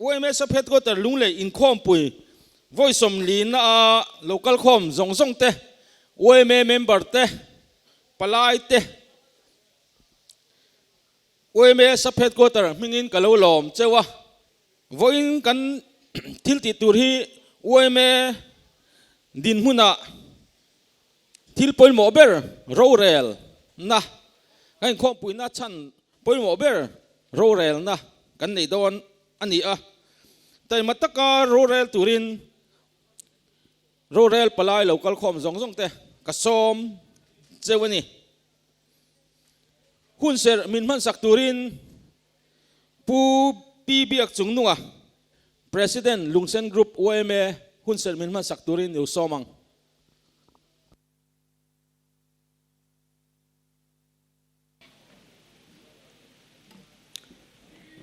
YMS Headquarter Lunglei inkhawmpui vawi 40 na a lo kalkhawm zawng zawng te, yma member te, palai te, YMS Headquarter hmingin ka lo lawm cheu a. Vawiin kan thil tih tur hi yma dinhmunah thil pawimawh ber rorel na, kan inkhawmpuina chhan pawimawh ber rorel na kan nei dawn a ni a. Taima taka rorel turin rorel palai lo kalkhawm zawng zawng te ka sawm cheu a ni. Hun serh min hmansak turin Pu Pi Biak Chungnunga, President, Lungsen Group yma hun serh min hmansak turin i u sawm ang.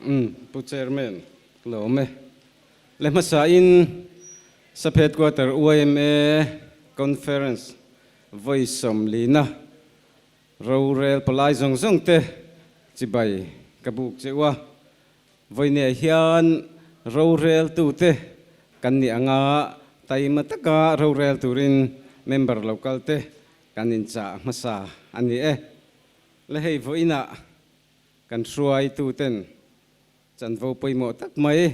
Umm Pu Chairman lo awm e. Le hmasain Sap Headquarter yma Conference vawi 40 na rorel palai zawng zawng te chibai ka buk che u a. Vawineah hian rorel tute kan nih anga taima taka rorel turin member lo kal te kan inchah hmasa a ni e. Le hei vawiinah kan hruaituten chanvo pawimawh tak mai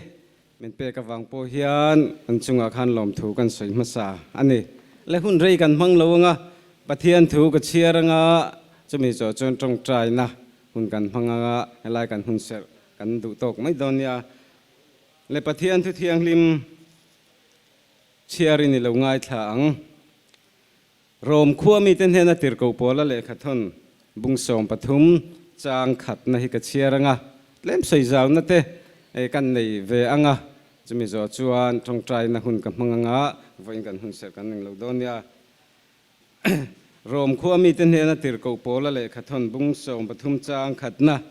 min pek avang pawh hian an chungah khan lawmthu kan sawi hmasa a ni. Le hun rei kan hmang lo anga Pathian thu ka chhiar anga chumi zawh chuan tawngtaina hun kan hmang anga helai kan hun serh kan duh tawk mai dawn nia. Le Pathian thu thianghlim chhiarin i lo ngaithla ang. Rom khua mite hnena tirhkoh pawla lehkha thawn bung 13 chang khatna hi ka chhiar anga, tlem sawi zauna te kan nei ve anga, chumi zawh chuan tawngtaina hun ka hmang anga, vawiin kan hun serh kan ning lo dawn nia. Rom khua mite hnena tirhkoh pawla lehkha thawn bung 13 chang khatna,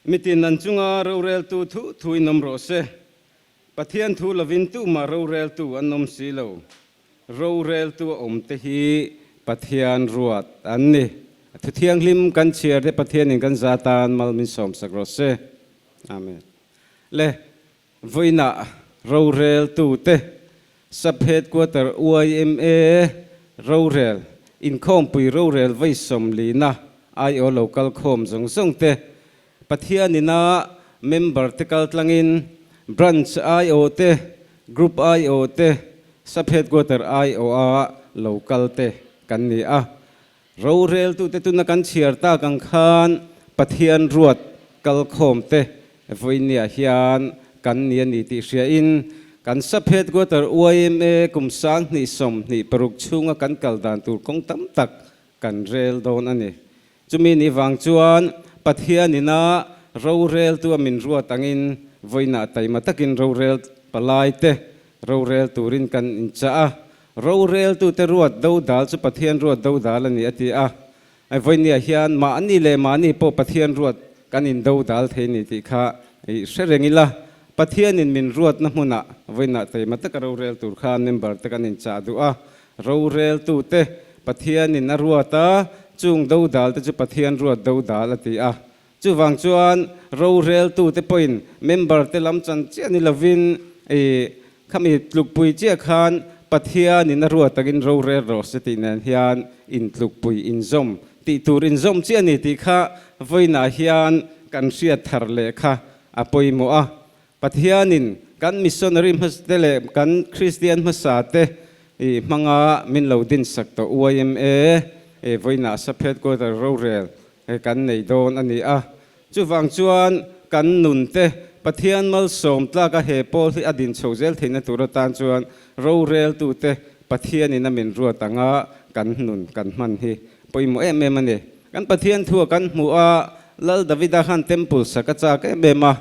Mitin an chunga roreltu thu thuin awm rawh se, Pathian thu lovin tumah roreltu an awm si lo. Roreltu a awm te hi Pathian ruat an ni. Thu thianghlim kan chhiar te Pathianin kan za tan mal min sawmsak rawh se. Amen. Le, vawiinah roreltu te Sub Headquarter yma rorel inkhawmpui rorel vawi 40 na aiawh lo kal khawm zawng zawng te Pathianina member te kal tlangin Branch aiawh te, Group aiawh te, Sub Headquarter aiawha lo kal te kan ni a. Roreltute tuna kan chhiar tak ang khan Pathian ruat kalkhawm te vawinia hian kan ni a ni tih hriain kan Sub Headquarter yma kum 2026 chhunga kan kal dan tur kawng tam tak kan rel dawn a ni. Chumi ni vang chuan Pathianina roreltu a min ruat angin vawiinah taima takin rorel palaite rorel turin kan inchah a. Roreltute ruat dodal chu Pathian ruat dodal a ni a ti a. Vawinia hian mahni leh mahni pawh Pathian ruat kan indodal thei ni tih kha i hre reng ila. Pathianin min ruatna hmunah vawiinah taima taka rorel tur khan member te kan inchah duh a. Roreltute Pathianin a ruat a, chung dodalte chu Pathian ruat dodal a ti a. Chuvang chuan roreltute pawhin member-te lam chan chiah ni lovin i khami tlukpui chiah khan Pathianin a ruat takin rorel rawh se tih nen hian intlukpui inzawm tih tur inzawm chiah a ni tih kha vawiinah hian kan hriat thar leh kha a pawimawh a. Pathianin kan missionary hmasa te leh kan Kristian hmasa te i hmanga min lo dinsak tawh yma vawiinah Sub Headquarter rorel kan nei dawn a ni a. Chuvang chuan kan nun te Pathian malsawm tlaka he pawl hi a din chho zel theihna tur atan chuan roreltu te Pathianin a min ruat anga kan nun kan hman hi pawimawh em em a ni. Kan Pathian thu a kan hmuh a, Lal Davida khan temple sak a chak em em a,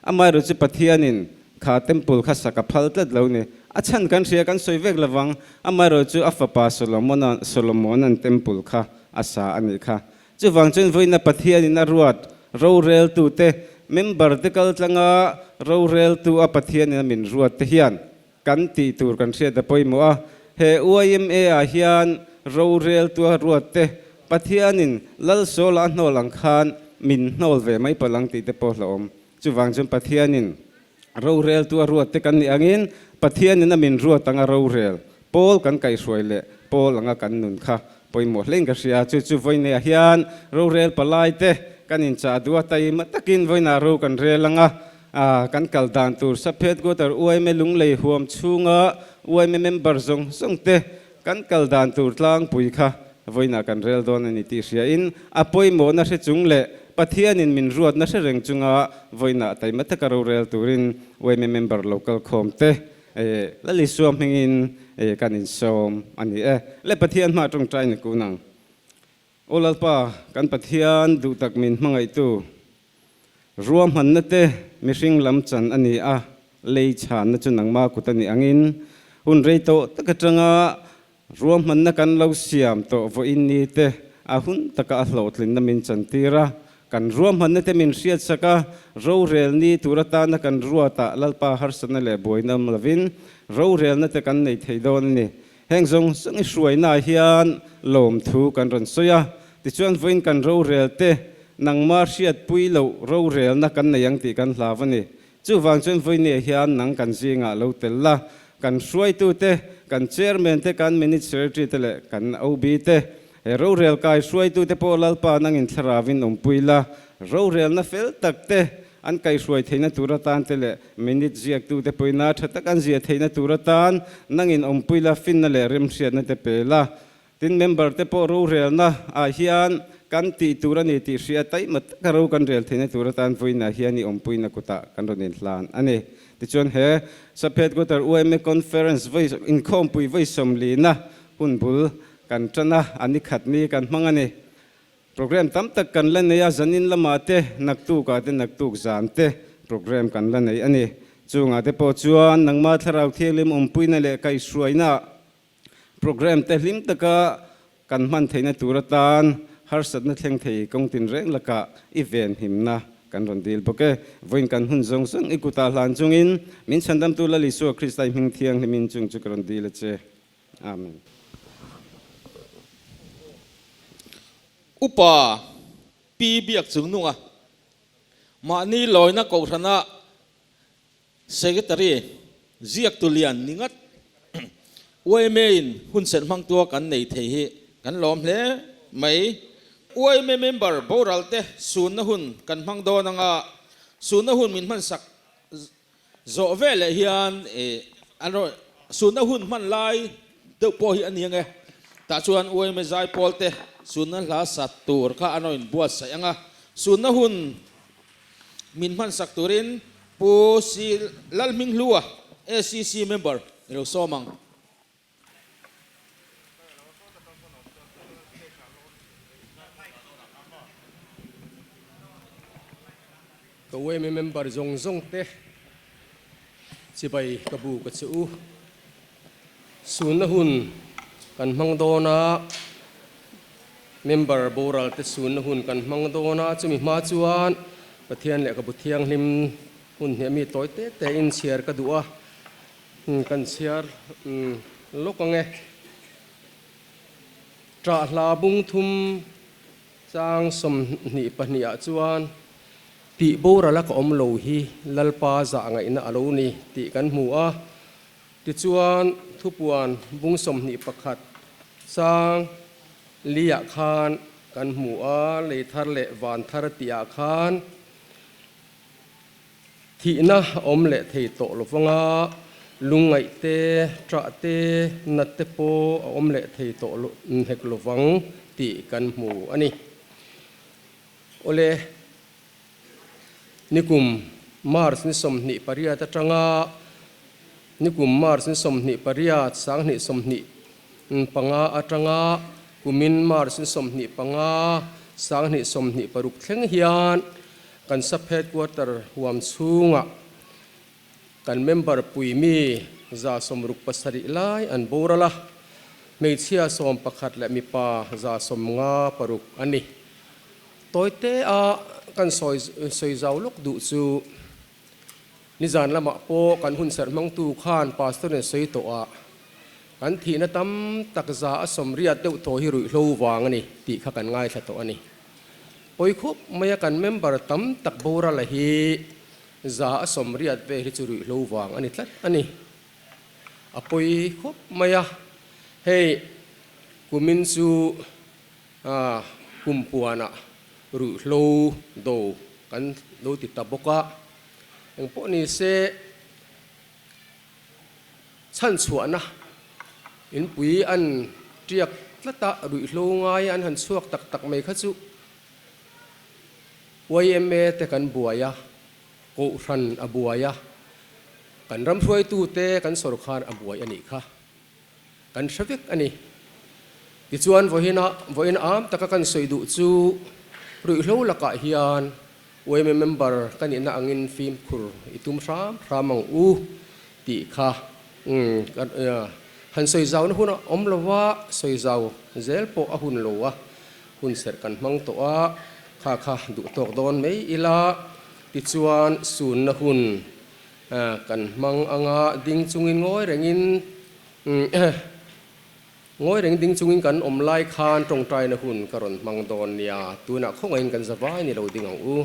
Amaherawh chu Pathianin kha temple kha sak a phal tlat lo ni. A chhan kan hria kan sawi vek lovang. Amaherawh chu a fapa Solomon-a Solomon-a'n temple kha a sa a nih kha. Chuvang chuan vawiina Pathianin a ruat roreltute, member te kal tlanga roreltu a Pathianin a min ruat te hian kan tih tur kan hriat a pawimawh a. He YMA-ah hian roreltu a ruat te Pathianin Lalsawla a hnawl ang khan min hnawl ve mai palh ang tih te pawh hlauhawm. Chuvang chuan Pathianin Roreltu a ruat te kan nih angin Pathianin a min ruat anga rorel pawl kan kaihhruai leh pawl anga kan nun kha pawimawh hlein ka hria. Chu chu vawineah hian rorel palai te kan inchah duh a, taima takin vawiinah ro kan rel anga kan kal dan tur Saphet Guatar UIMA Lunglei huam chhunga UIMA member zawng zawng te kan kal dan tur tlangpui kha vawiinah kan rel dawn a ni tih hriain a pawimawhna hre chung leh Pathianin min ruatna hre reng chunga vawiinah taima taka rorel turin UIMA member lo kal khawm te Lal Isua hmingin kan insawm a ni e. Le Pathian hma tawngtai ni kun ang. Aw Lalpa, kan Pathian duh tak min hmangaihtu, ruahmanna te mihring lam chan a ni a, lei chhanna chu nangma kut a nih angin hun rei tawh tak atanga Ruahmanna kan lo siam tawh vawiin ni te a hun taka a hlawhtlinna min chantir a, kan ruahmanna te min hriatsak a, rorel ni tur atana kan ruatah Lalpa harsatna leh buaina awm lovin rorelna te kan nei thei dawn a ni. Heng zawng zawng i hruainaah hian lawmthu kan rawn sawi a, tichuan vawiin kan rorel te nangma hriatpui loh rorelna kan nei ang tih kan hlau a ni. Chuvang chuan vawinia hian nang kan zingah lo tel la, kan hruaitute, kan chairman te, kan minute secretary te leh kan OB te, he rorel kai hruaitute pawh Lalpa nangin thlarauin awmpui la, rorelna fel tak te an kaihruai theihna tur atan te leh minute ziaktute pawina tha tak an ziah theihna tur atan nangin awmpui la, finna leh remhriatna te pe la. Tin, member te pawh rorelna ah hian kan tih tur a ni tih hria taima taka ro kan rel theihna tur atan vawiinah hian i awmpuina kutah kan rawn inhlan a ni. Tichuan he Saphet Guatar UMA Conference vawi inkhawmpui vawi sawmlina hun bul kan tan a, a ni khat ni kan hmang a ni. Program tam tak kan la nei a, zanin lamah te, naktukah te, naktuk zan te program kan la nei a ni. Chungah te pawh chuan nangmah Thlarau Thianghlim awmpuina leh kaihhruaina Program te hlim taka kan hman theihna tur atan harsatna thleng thei kawng tinreng lakah i venhimna kan rawn dil bawk e. Vawiin kan hun zawng zawng i kutah hlan chungin min chhandamtu Lal Isua Krista i hming thianghlimin chung chu ka rawn dil a che. Amen. Upa Pi Biak Chungnunga mahni lawina kohhrana Secretary ziaktu lian ni ngat yma in hun serh hmangtua kan nei thei hi kan lawm hle mai. Yma member boral te sunna hun kan hmang dawn anga sunna hun min hmansak zawh ve leh hian an rawn sunna hun hman lai deuh pawh hi a ni ange. Tah chuan yma zaipawl te sunna hla sat tur kha an rawn inbuatsaih anga sunna hun Min hmansak turin Pu Si Lalhminghlua, ACC member i lo sawm ang. Ka UMA member zawng zawng te chibai ka bu ka che u. Sunna hun kan hmang dawn a, member boral te sunna hun kan hmang dawn a, chumi hma chuan Pathian lehkhabu thianghlim hun hniah mi tawi te te in chhiar ka duh a, kan chhiar lawk ang e. Ṭah hla bung thum chang 22 ah chuan tih boral a ka awm lo hi Lalpa zah ngaihna a lo ni tih kan hmu a. Tichuan, thupuan bung 21 chang liah khan kan hmu a, lei thar leh van thar tihah khan thihna awm leh thei tawh lo vanga lungngaih te, ṭah te, nat te pawh a awm leh thei tawh hek lo vang tih kan hmu a ni. Awle, Nikum March ni 28 atanga nikum March ni 28 2025 atanga kumin March ni 25 2026 thleng hian kan sub headquarter huam chhungah kan member pui mi 67 lai an boral a, hmeichhia 11 leh mipa 56 a ni. Tawite a kan sawi sawi zau lawk duh chu nizan lamah pawh kan hun serh hmangtu khan pastor in sawi tawh a, kan thihna tam tak 180 deuh thaw hi ruihhlo vang a ni tih kha kan ngaithla tawh a ni. Pawi khup mai a kan member tam tak boral a hi 80 vel hi chu ruihhlo vang a ni tlat a ni. A pawi khawp mai a, hei kumin chu kum puanah ruihhlo do kan lo ti ta bawk a, engpawh ni se chhanchhuahna inpui an tiak tlat a, ruihhlo ngai an han chhuak tak tak mai kha chu yma te kan buai a, Kohhran a buai a, kan ram hruaitute kan sawrkhar a buai a nih kha kan hre vek a ni. Tichuan vawiina vawiin am taka kan sawi duh chu ruihhlo lakah hian yma member ka nihna angin fimkhur i tum hram hram ang u tih kha han sawi zauna hun a awm lo a, sawi zau zel pawh a hun lo a, Hun serh kan hmang tawh a, kha kha duh tawk dawn mai ila, tichuan sunna hun kan hmang anga ding chungin ngawi rengin ngawi reng ding chungin kan awm lai khan tawngtaina hun ka rawn hmang dawn nia, tunah khawngaihin kan za vai ni lo ding ang u.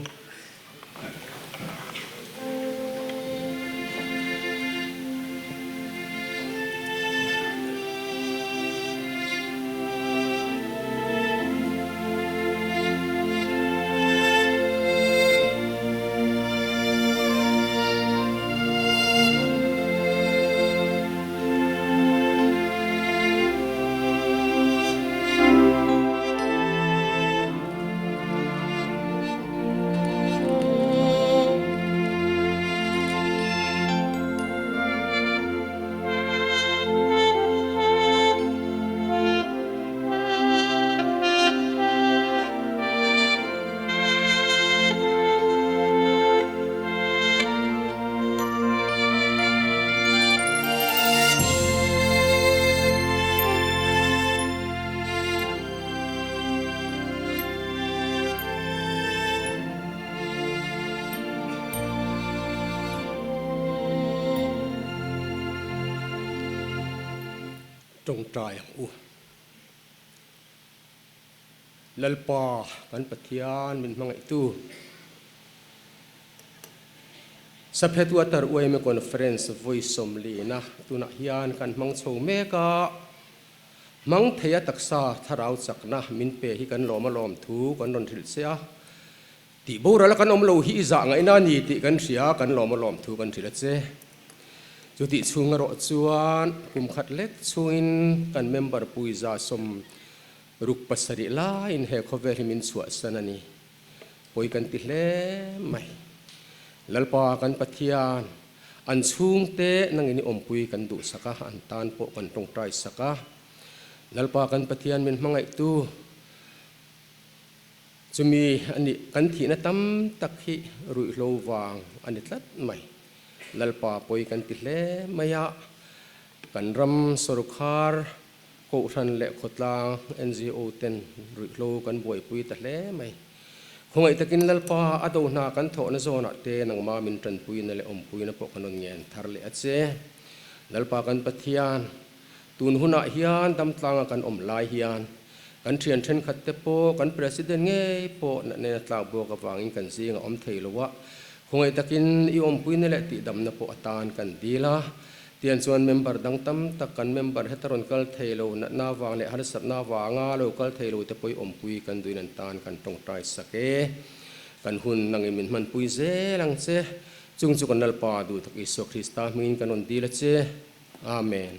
Tawngtai ang u. Lalpa kan Pathian min hmangaihtu. Saphet Water yma Conference vawi 40na tunah hian kan hmang chho mek a. Hmang theia taksa thlarau chakna min pe hi kan lawm a lawm thu kan rawn hrilh che a, tih boral a kan awm lo hi i zah ngaihna a ni tih kan hria a, kan lawm a lawm thu kan hrilh a che. Chutih chhung erawh chuan kum khat lek chhungin kan member puiza 67 laiin he khawvel hi min chhuahsan a ni. Pawi kan ti hle mai. Lalpa kan Pathian, an chhungte nangin i awmpui kan duhsak a, an tan pawh kan tawngtai sak a. Lalpa kan Pathian min hmangaihtu, chumi a nih kan thihna tam tak hi ruihhlo vang a ni tlat mai. Lalpa pawi kan ti hle mai a, kan ram sawrkhar Kohhran leh khawtlang NGO ten ruihhlo kan buaipui ta hle mai. Khawngaih takin Lalpa a do hna kan thawhna zawnah te nangma min tanpuina leh awmpuina pawh kan rawn ngen thar leh a che. Lalpa kan Pathian, tun hunah hian damtlanga kan awm lai hian kan thian thenkhat te pawh kan President ngei pawh natna tlak buak avangin kan zing a awm thei lo a, khawngaih takin i awmpuina leh tihdamna pawh atan kan dil a. Tiang chuan member dang tam tak kan member heta rawn kal thei lo, natna vang leh harsatna vanga lo kal thei lo te pawh i awmpui kan duin an tan kan tawngtai sak e. Kan hun nangin min hmanpui zel ang che. Chung chu kan Lalpa duhtak Isua Krista hmingin kan rawn dil a che. Amen.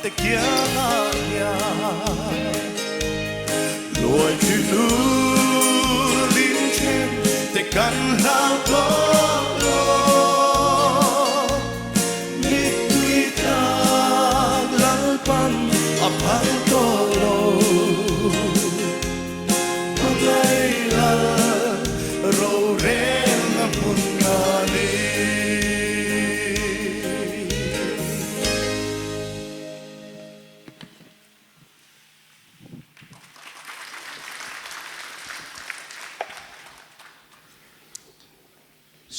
te kiangah hian Luai thli hlur in then te kan hlau tawh lo Mittui tlak Lalpan a phal tawh lo Hmangaih lal rorelna hmun a ni.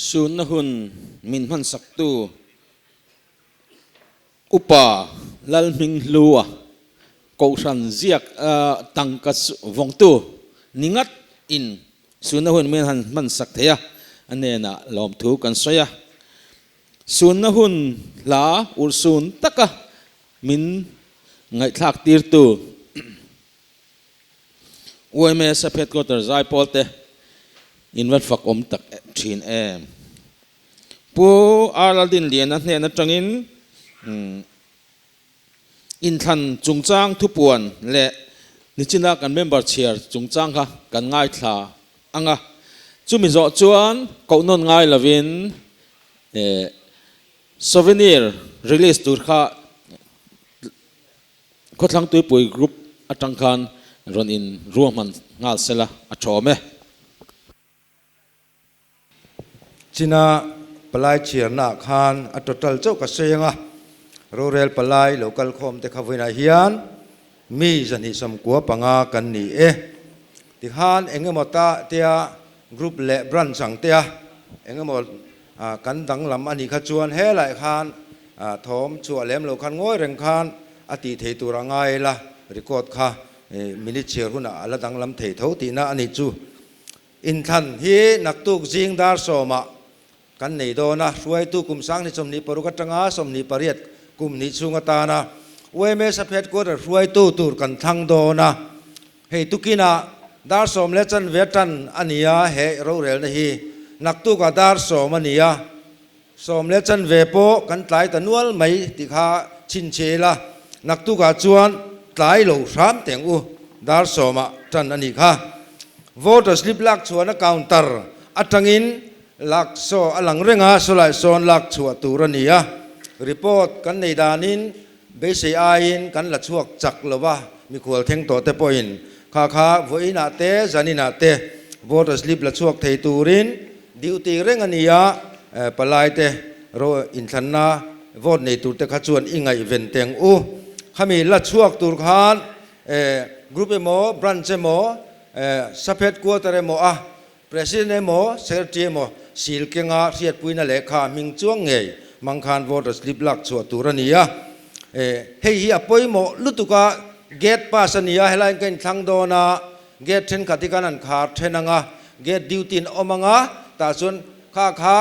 Sunna hun min hmansaktu Upa Lalhminghlua Kohhran ziak tangka vawngtu ni ngat in sunna hun min han hman sak thei a, a hnenah lawmthu kan sawi a. Sunna hun hla urhsun taka min ngaihthlak tirtu YMA Sub Headquarter Zaipawl te in va fak awm tak thin em. Pu Arlaldinliana hnen atangin inthlan chungchang thupuan leh nichina kan member chhiar chungchang kha kan ngaithla ang a, chumi zawh chuan kohnawn ngai lovin souvenir release tur kha Khawthlang Tuipui Group atang khan rawn in ruahman nghal sela a thawm e. China palai chhiarnaah khan a total chauh ka sawi ang a, rorel palai lo kal khawm te kha vawiinah hian mi 295 kan ni e. Tikhan eng emaw ta tia group leh branch ang tea eng emaw kan danglam a nih kha chuan helaiah khan thawm chhuah lem lo khan ngawi reng khan a tih thei tur a ngai la, record kha minute chhiar hunah a la danglam thei tho tihna a nih chu. Inthlan hi naktuk zing dar sawmah kan nei dawn a, hruaitu kum 2026 atanga 28 kum hnih chhung atana YMA Sub Headquarter hruaitu tur kan thlang dawn a. Hei tukinah dar sawm leh chanve atan a ni a, he rorelna hi naktukah dar sawm a ni a, sawm leh chanve pawh kan tlai ta nual mai tih kha chhinchhe ila, naktukah chuan tlai lo hram teng u, dar sawmah tan a nih kha. Voter slip lak chhuahna counter atangin lak saw a lang reng a, sawlai sawn lak chhuah tur a ni a. Report kan nei danin beisei aiin kan la chhuak chak lo va, mikhual thleng tawh te pawhin kha kha vawiinah te zaninah te voter slip la chhuak thei turin duty reng a ni a, palai te ro inthlanna vote nei tur te kha chuan i ngaihven teng u. Khami la chhuak tur khan Group emaw, Branch emaw, Sub Headquarter emaw a President emaw, Secretary emaw sil kenga hriatpuina lehkha hming chuang ngei hmang khan voter slip lak chhuah tur a ni a. Hei hi a pawimawh lutuk a, gate pass a ni a, helaiin ka inthlang dawn a, gate thenkhat hi khan an khar then ang a, gate duty an awm ang a, tah chuan kha kha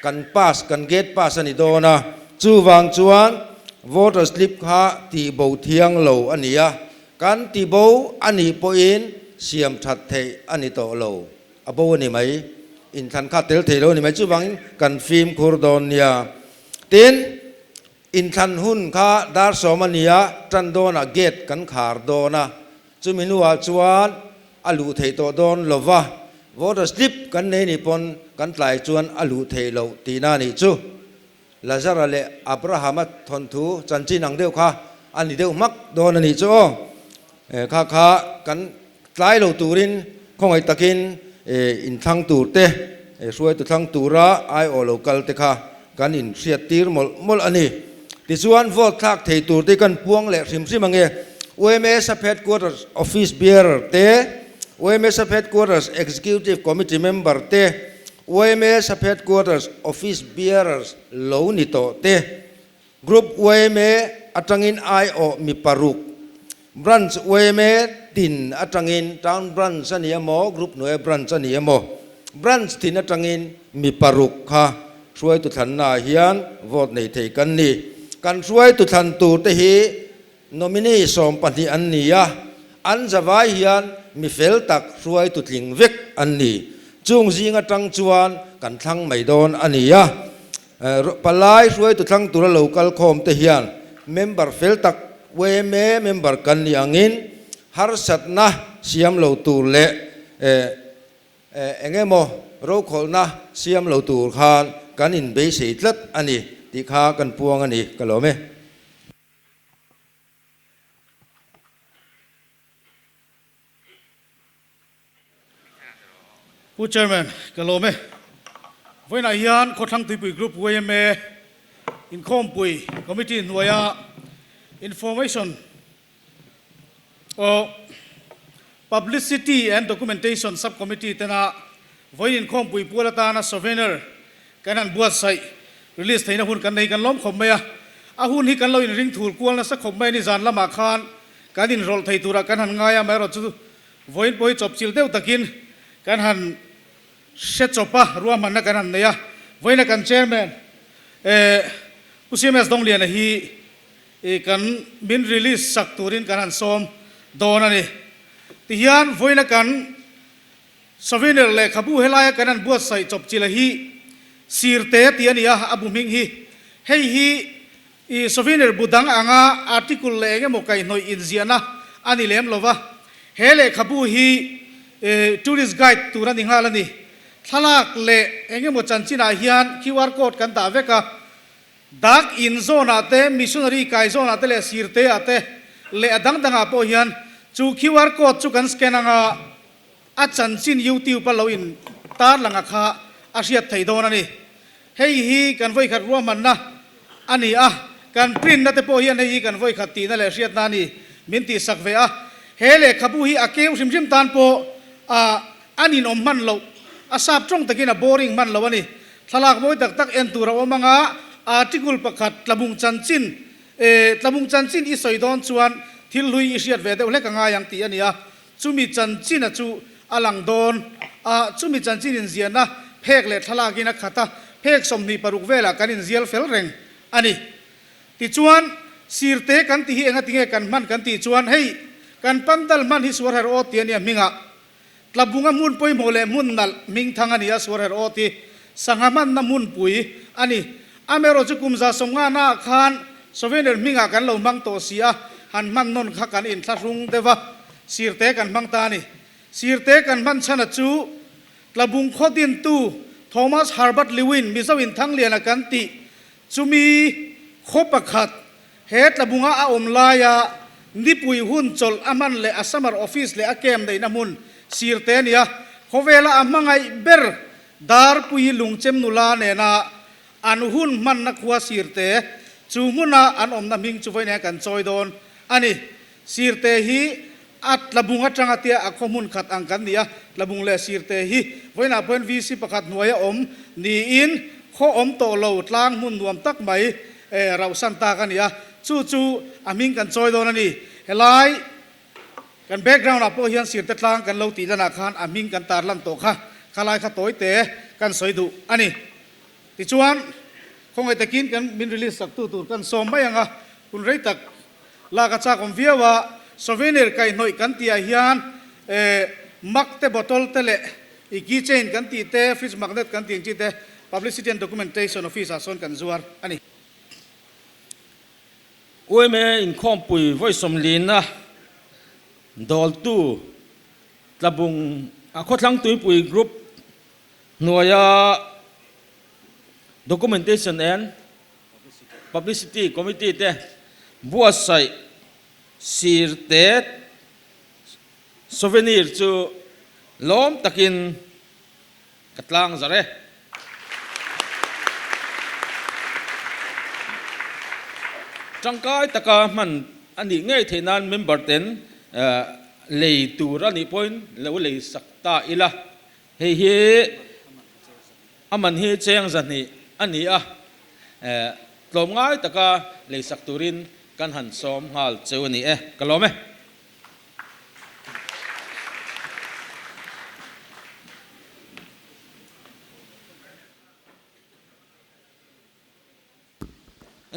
Kan pass, kan gate pass a ni dawn a, chuvang chuan voter slip kha tihbo thiang lo a ni a, kan tibo a nih pawhin siam that theih a ni tawh lo, a bo a ni mai, inthlan kha tel thei lo a ni mai, chuvangin kan fimkhur dawn nia. Tin, inthlan hun kha dar sawm a ni a, tan dawnah gate kan khar dawn a, Chumi hnuah chuan a luh theih tawh dawn lo va, voter slip kan nei nih pawn kan tlai chuan a luh theih loh tihna a nih chu. Lazara leh Abrahama thawnthu chanchin ang deuh kha a ni deuh hmak dawn a nih chu aw. Kha kha kan tlai lo turin khawngaih takin inthlang tur te, hruaitu thlang tura aiawh lo kal te kha kan inhriattir mawlh mawlh a ni. Tichuan vote thlak thei tur te kan puang leh hrim hrim ange. YMA Sub Headquarters Office Bearer te, YMA Sub Headquarters Executive Committee Member te, YMA Sub Headquarters Office Bearers lo ni tawh te, Group YMA atangin aiawh mi paruk, Branch YMA tin atangin Town Branch a ni emaw, Group hnuaia Branch a ni emaw, Branch tin atangin mi paruk kha hruaitu thlannaah hian vote nei thei kan ni. Kan hruaitu thlan tur te hi nominee 12 an ni a, an zavai hian mi fel tak hruaitu tling vek an ni. Chung zing atang chuan kan thlang mai dawn a ni a. Palai hruaitu thlang tura lo kal khawm te hian Member fel tak yma member kan nih angin harsatna siam lo tur leh eng emaw rokhawlhna siam lo tur khan kan inbeisei tlat a ni tih kha kan puang a ni ka lawm e. Pu Chairman, ka lawm e. Vawiinah hian Khawthlang Tuipui Group yma Inkhawmpui Committee hnuaia Information aw Publicity and Documentation Sub-Committee tena vawiin inkhawmpui pual atana souvenir kan han buatsaih release theihna hun kan nei kan lawm khawp mai a. A hun hi kan lo inring thul kual nasa khawp mai a ni zan lamah khan kan inrawlh thei turah kan han ngai a, amaherawhchu chu vawiin pawh hi chawpchilh deuh takin kan han hre chawp a, ruahmanna kan han nei a. Vawiina kan Chairman eh Pu CMS Dongliana hi ih kan min release sak turin kan han sawm dawn a ni. Tihian vawiina kan Souvenir lehkhabu helaia kan han buatsaih chawpchilh a hi Sirte tih a ni a, a bu hming hi. Hei hi I souvenir bu dang anga article leh eng emaw kaihhnawih inziahna a ni lem lo va, he lehkhabu hi tourist guide tur a ni nghal a ni. Thlalak leh eng emaw chanchinah hian QR code kan dah vek a, dak in zawnah te, missionary kai zawnah te leh sirteah te leh a dang dangah pawh hian chu QR code chu kan scan anga a chanchin YouTube a lo in tarlanga kha a hriat thei dawn a ni. Hei hi kan vawikhat ruahmanna a ni a, kan print na te pawh hian hei hi kan vawikhat tihna leh hriatna a ni min tihsak ve a. He lehkhabu hi a keu hrim hrim tan pawh a a ninawm hman loh, a sap tawng takin a boring hman lo a ni. Thlalak mawi tak tak en tur a awm anga article pakhat tlabung chanchin e tlabung chanchin i sawi dawn chuan thil hlui i hriat ve deuh hlek a ngai ang tih a ni a. Chumi chanchina chu a lang dawn a, chumi chanchin inziahna phek leh thlalakin a khat a, phek 26 velah kan inzial fel reng a ni. Tichuan, sirte kan tih hi engatinge kan hman kan tih chuan hei kan pandal hman hi Suarher aw tih a nia hmingah Tlabunga hmun pawimawh leh hmun nalh hming thang a ni a, Suarher aw tih sangha hmanna hmunpui a ni. Amaherawh chu kum 150 naah khan souvenir hmingah kan lo hmang tawh si a, han hman nawn kha kan inthlahrung deuh a, sirte kan hmang ta a ni. Sirte kan hman chhana chu Tlabung khaw dintu Thomas Herbert Lewin, Mizo in Thangliana kan tih chumi khaw pakhat he Tlabunga a awm laia nipui hun chawlh a hman leh a summer office leh a camp neihna hmun sirte a ni a, khawvela a hmangaih ber Darpui lungchem nula nena an hun hmanna khua Sirte, chu hmuna an awmna hming chu vawiin hian kan chawi dawn a ni. Sirte hi a tlabung atanga tia a khaw hmun khat ang kan ni a, tlabung leh Sirte hi vawiinah pawhin VC pakhat hnuaia awm niin khaw awm tawh lo tlang hmun nuam tak mai rauhsan tak a ni a, chu chu a hming kan chawi dawn a ni. Helai. Kan background ah pawh hian Sirte tlang kan lo tih lanah khan a hming kan tar lan tawh kha, khalai kha tawi te kan sawi duh a ni. Tichuan, khawngaih takin kan min release sak tu tur kan sawm mai ang a, hun rei tak lak a chak awm viau a, souvenir kaihhnawih kan tih ah hian eh mug te bottle te leh i key chain kan tih te, fridge magnet kan tih ang chi te Publicity and Documentation Office ah sawn kan zuar a ni. Uaime inkhawmpui vawi sawmlina dawltu Tlabung a Khawthlang Tuipui Group hnuaia Documentation and Publicity Committee te buatsaih sirte souvenir chu lawm takin Ka tlang zar e. Tangkai taka hman a nih ngei theih nan member ten lei tur a nih pawhin lo lei sak ta ila. Hei hi a man hi cheng 200 a ni a, tlawmngai taka lei sak turin kan han sawm nghal cheu a ni e. Ka lawm e.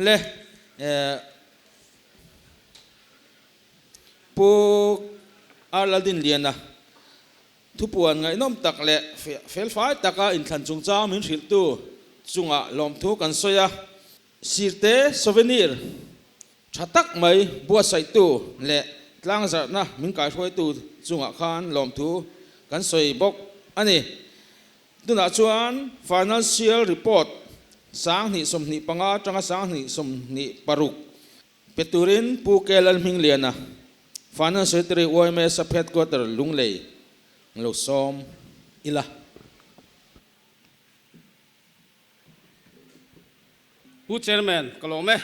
Le Pu R Laldinliana thupuan ngaihnawm tak leh felfai taka inthlan chungchang min hrilhtu chungah lawmthu kan sawi a. Sirte Souvenir. Tha tak mai buatsaihtu leh tlangzarhna min kaihruaitu chungah khan lawmthu kan sawi bawk a ni. Tunah chuan Financial Report 2025 atanga 2026 pe turin Pu K Lalhmingliana, Finance Secretary yma Sub Headquarter Lunglei lo sawm ila. Pu Chairman, ka lawm e.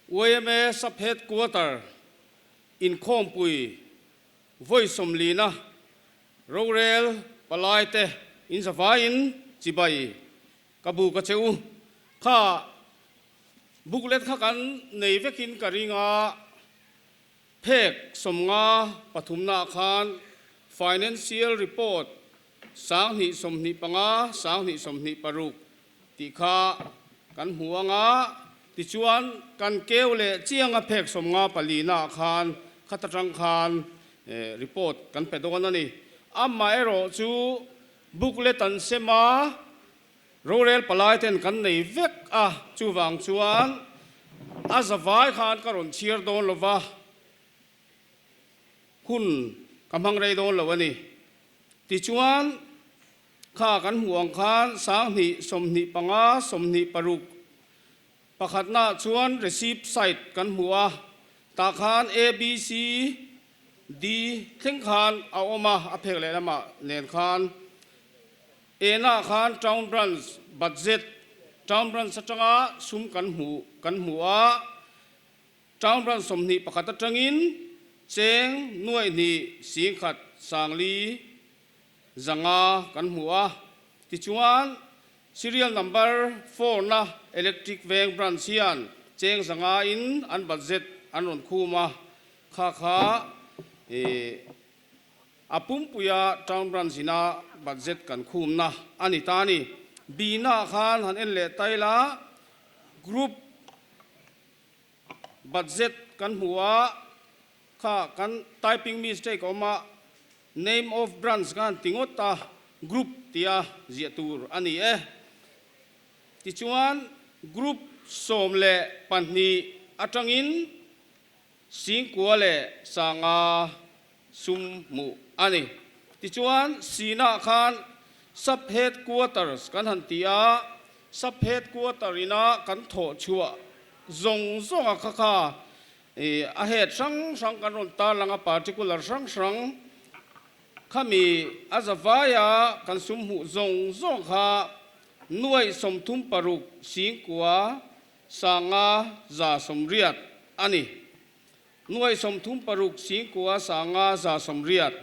Yma Sub Headquarter inkhawmpui vawi sawmlina rorel palai te in zavaiin chibai ka bu ka che u. Kha booklet kha kan nei vekin ka ring a, phek 53 naah khan Financial Report 2025, 2026 tih kha kan hmu ang a, tichuan kan keu leh chiang a phek 54 naah khan khat atang khan report kan pe dawn a ni. Amaherawh chu booklet an sem a, rorel palai ten kan nei vek a, chuvang chuan a zavai khan ka rawn chhiar dawn lo va. Hun ka hmang rei dawn lo a ni. Tichuan, kha kan hmuh ang khan 2025, 26 pakhatnaah chuan receipt side kan hmu a, tah khan A, B, C, D thleng khan a awm a, a phek lehlamah nen khan A-naah khan Town Branch budget, Town Branch atanga sum kan hmuh kan hmu a, Town Branch 21 atangin cheng nuaihnih singkhat sangli zanga kan hmu a. Tichuan, Serial Number four na Electric Veng Branch hian cheng zanga in an budget an rawn khum a, kha kha a pumpuia Town Branch ina budget kan khumna a ni ta a ni. B na khan han en leh ta ila, Group Budget kan hmu a, kha kan typing mistake a awm a, name of branch ka han ti ngawt a, group tia ziah tur a ni e. Tichuan group 12 atangin 9000 leh 500 sum hmuh a ni. Tichuan Sinah khan Sub Headquarters kan han ti a, Sub Headquarter ina kan thawh chhuah zawng zawng a kha kha a head hrang hrang kan rawn tarlang a, particular hrang hrang khami a zavaia kan sum hmuh zawng zawng kha nuaih 36 9 500 180 a ni. Nuai 36 9 500 180.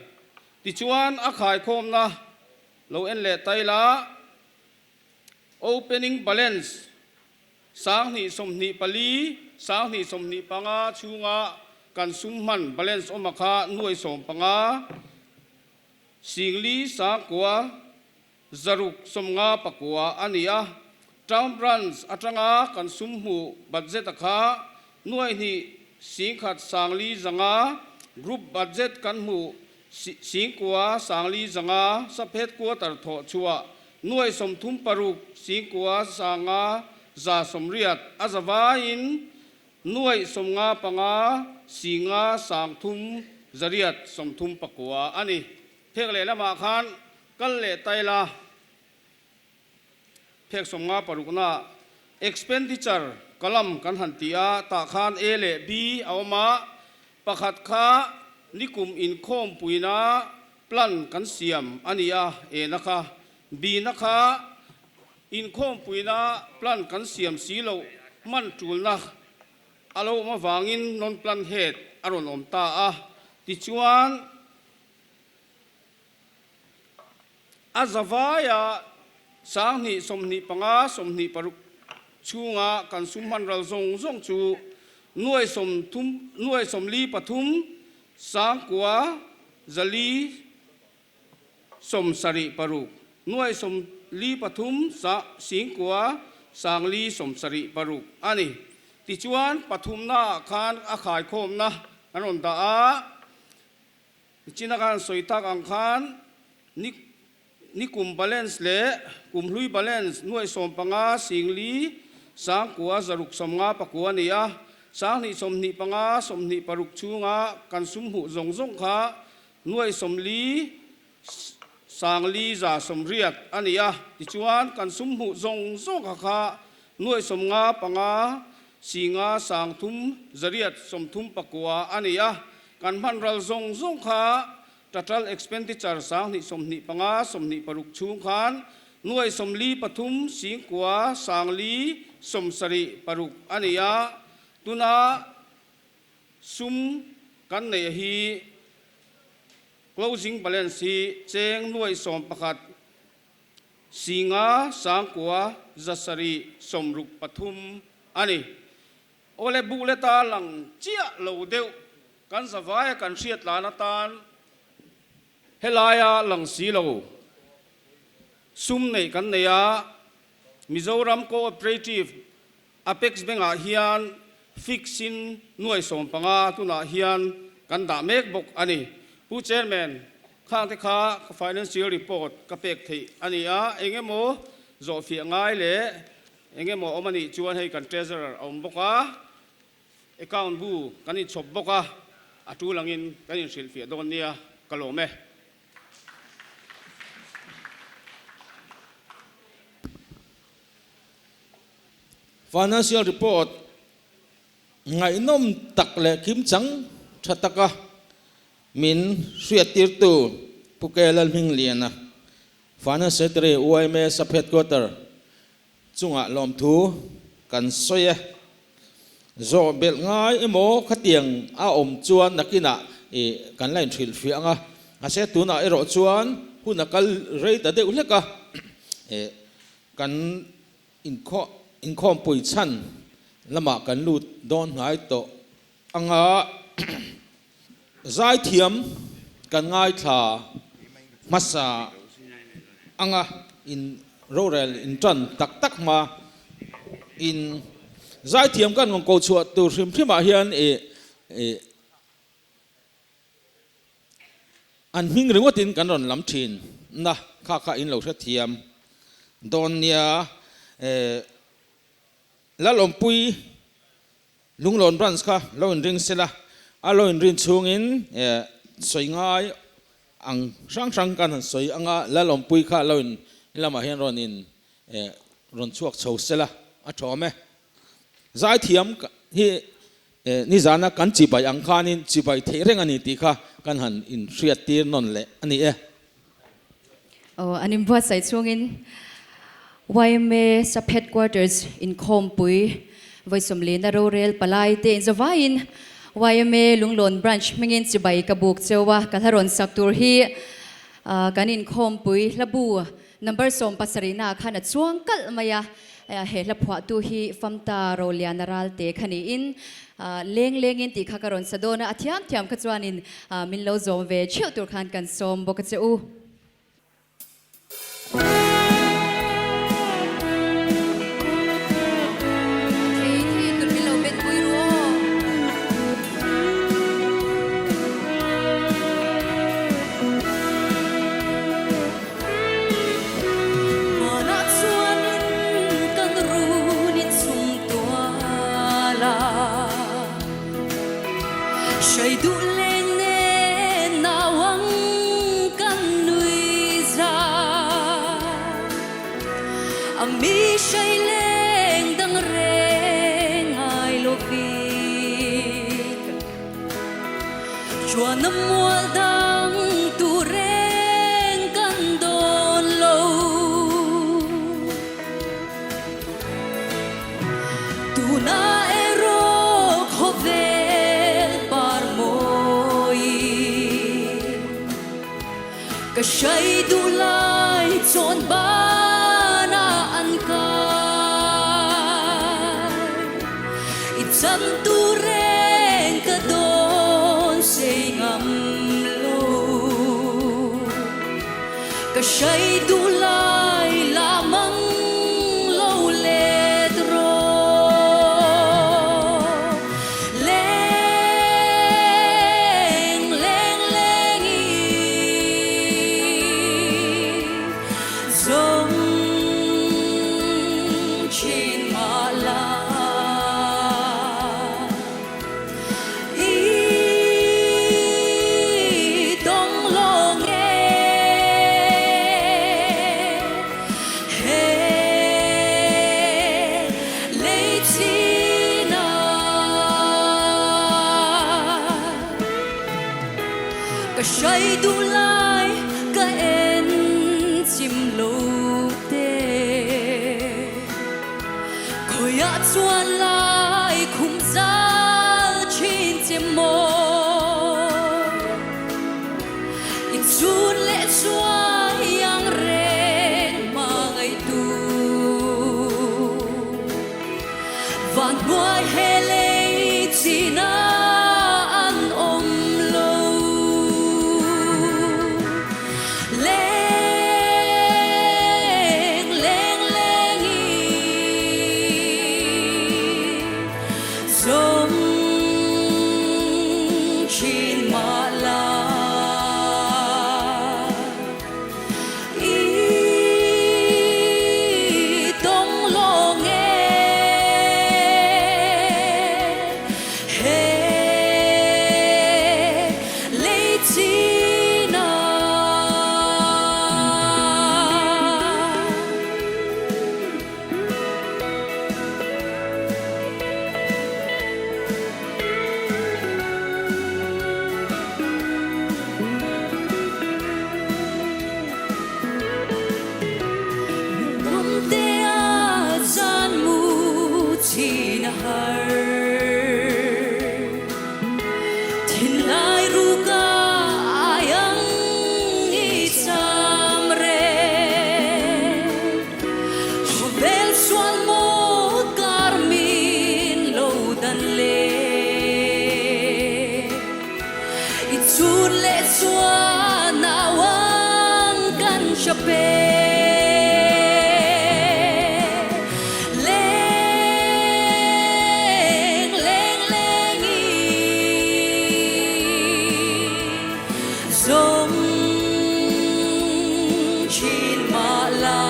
Tichuan a khaikhawmna lo en leh ta ila, Opening balance 2024, 2025 chhunga kan sum hman balance awm a kha nuai 15 4 9 659 a ni a. Town Branch atanga kan sum hmuh budget a kha nuai hnih 10 4 500, Group budget kan hmuh 9 4 500, Sub Headquarter thawh chhuah nuai 36 9 500 180 a zavaiin nuai 55 5 3 839 a ni. Phek lehlamah khan Kal leh taila phek 56 na expenditure column kan han ti a, tah khan A leh B a awm a, pakhat kha nikum inkhawmpuina plan kan siam a ni a, A na kha, B na kha inkhawmpuina plan kan siam si loh hman tulna a lo awm avangin non-plan head a rawn awm ta a, tichuan. A zavaia 2025, 26 chhunga kan sum hman ral zawng zawng chu nuai 30, nuai 43, 9 4 76, nuai 43, 9 576 a ni. Tichuan, pathumnaah khan a khaikhawmna an rawn dah a. China khan sawi tak ang khan ni ni kum balance leh kum hlui balance nuai 15 4 9 6 59 a ni a. Sanghnih 25 26 chhunga kan sum hmuh zawng zawng kha nuai 40 sangli 180 a ni a. Tichuan, kan sum hmuh zawng zawng kha kha nuai 55 singa 3 839 a ni a. Kan hman ral zawng zawng kha total expenditure 2025 26 chhung khan nuai 43 singkua sangli 76 a ni a. Tuna sum kan neih hi closing balance hi cheng nuai 11 singa 9 763 a ni. Awle buh le ta lang chiah lo deuh kan zavaia kan hriat lan atan helaia lang si lo sum neih kan nei a, Mizoram Cooperative Apex Bank-ah hian fix-in nuai 15 tunah hian kan dah mek bawk a ni. Pu Chairman, khangte kha ka financial report ka pek theih a ni a, eng emaw zawhfiah ngai leh Eng emaw awm a nih chuan hei kan treasurer a awm bawk a, account bu kan inchhawp bawk a, a tul angin kan inhrilhfiah dawn nia, ka lawm e. Financial report ngaihnawm tak leh kimchang tha taka min hriattirtu Pu Kelalhmingliana, Finance Secretary, yma Sub-Headquarter chungah lawmthu kan sawi e. Zawh belh ngai emaw khatiang a awm chuan nakinah ih kan la inhrilhfiah ang a, mahse tunah erawh chuan hun a kal rei ta deuh hlek a, ih kan inkhawh inkhawmpui chhan lamah kan lut dawn hnai tawh ang a, zaithiam kan ngaithla hmasa ang a, in rorel in tan tak tak hma in zaithiam kan rawn ko chhuah tur hrim hrim ah hian ih ih an hming ringawt in kan rawn lam thin na kha kha in lo hrethiam dawn nia eh Lalawmpui Lunglawn Branch kha lo inring sela, a lo inrin chhungin sawi ngai ang hrang hrang kan han sawi anga Lalawmpui kha lo in lamah hian rawn in rawn chhuak chho sela a thawm e. Zaithiam hi nizana kan chibai ang khanin chibai theih reng a ni tih kha kan han inhriattir nawn leh a ni e. Aw, an inbuatsaih chhungin yma Sub Headquarters inkhawmpui vawi sawmlina rorel palai te inzawvaiin yma Lunglawn Branch hmingin chibai ka buk cheu a, ka hla rawn sak tur hi kan inkhawmpui hlabu number 70 ah khan a chuang kalh mai a, he hla phuahtu hi Famta Roliana Ralte kha niin leng lengin tih kha ka rawn sa dawn a, a thiam thiam kha chuanin Min lo zawm ve theuh tur khan kan sawm bawk a che u. A thei thei tur min lo bet pui ru aw. Hmanah chuanin kan run in chhung tual a. Hrai duh leng nen nau ang kan nui za. A mi hrai leng dang reng ngai lo bik. Chuan a mual dang tu reng kan dawn lo. Tuna erawh khawvel par mawi ka hrai duh lai chawn banah an kai. I cham tur reng ka dawn sei ngam lo. Ka hrai duh lai la mang lo let rawh. Leng leng leng i zawng thin mah la. Mai duhlai ka en chim lo te. Khawiah chuan lai khum zal thin che maw? I chhun leh chuai ang reng hmangaihtu. Van hnuai he lei china an awm lo. Leng leng leng i zawng thin mah la. I tawng lawng e he lei chin ah. Mumtea zan mu chin a har. Thinlai ruka aiang i cham reng. Khawvel sual maw kar min lo dan le. I chhun leh chuan nau ang kan hria pe. Leng leng leng i zawng thin mah la.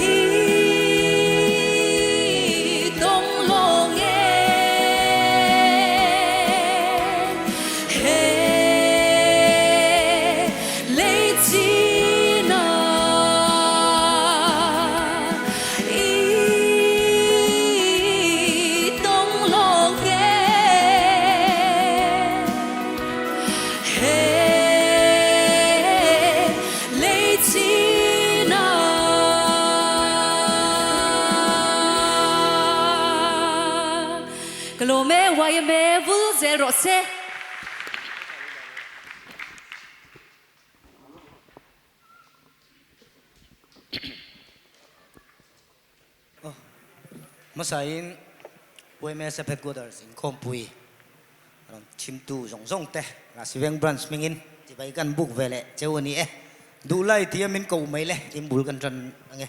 I tawng lawng e he lei chin ah. I tawng lawng e he lei chin ah. Ka lawm e, YMA vul zel rawh se. Hmasain YMSF Headquarters inkhawmpui rawn chhimtu zawng zawng te Rahsiveng Branch hmingin chibai kan buk ve leh cheu a ni e. Duhlai tia min ko mai le tin bul kan tan ang e.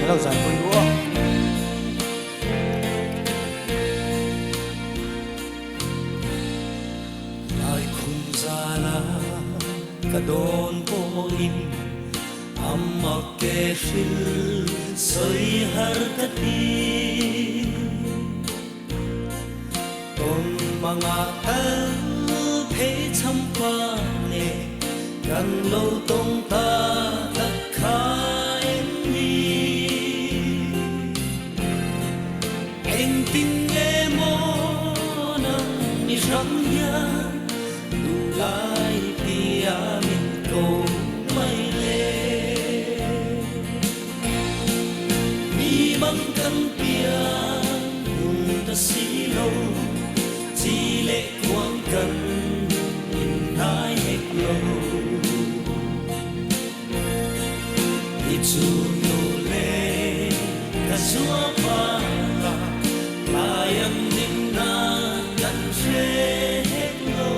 Hello zai pui ru aw. Lai khum zana ka dawn pawhin amma ke hril sawi har ka ti. Tawn manga tal phei cham pa nge kan lo tawng ta tak kha em ni? Engtin nge maw nang mi hrang hian duhlai tia min ko mai le? Mi mang kan pian hmun ta si lo, chi leh kuang kan inhnai hek lo. I chun lo le ka zua pa la, lai an ning na kan hre hek lo.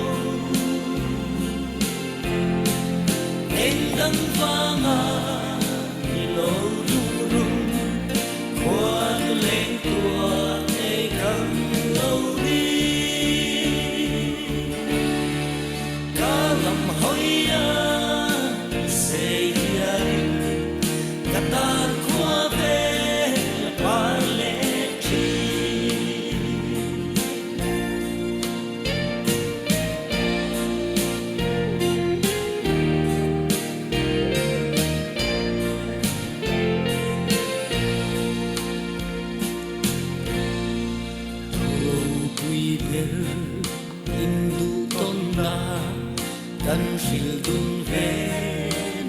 Kan hril dun ve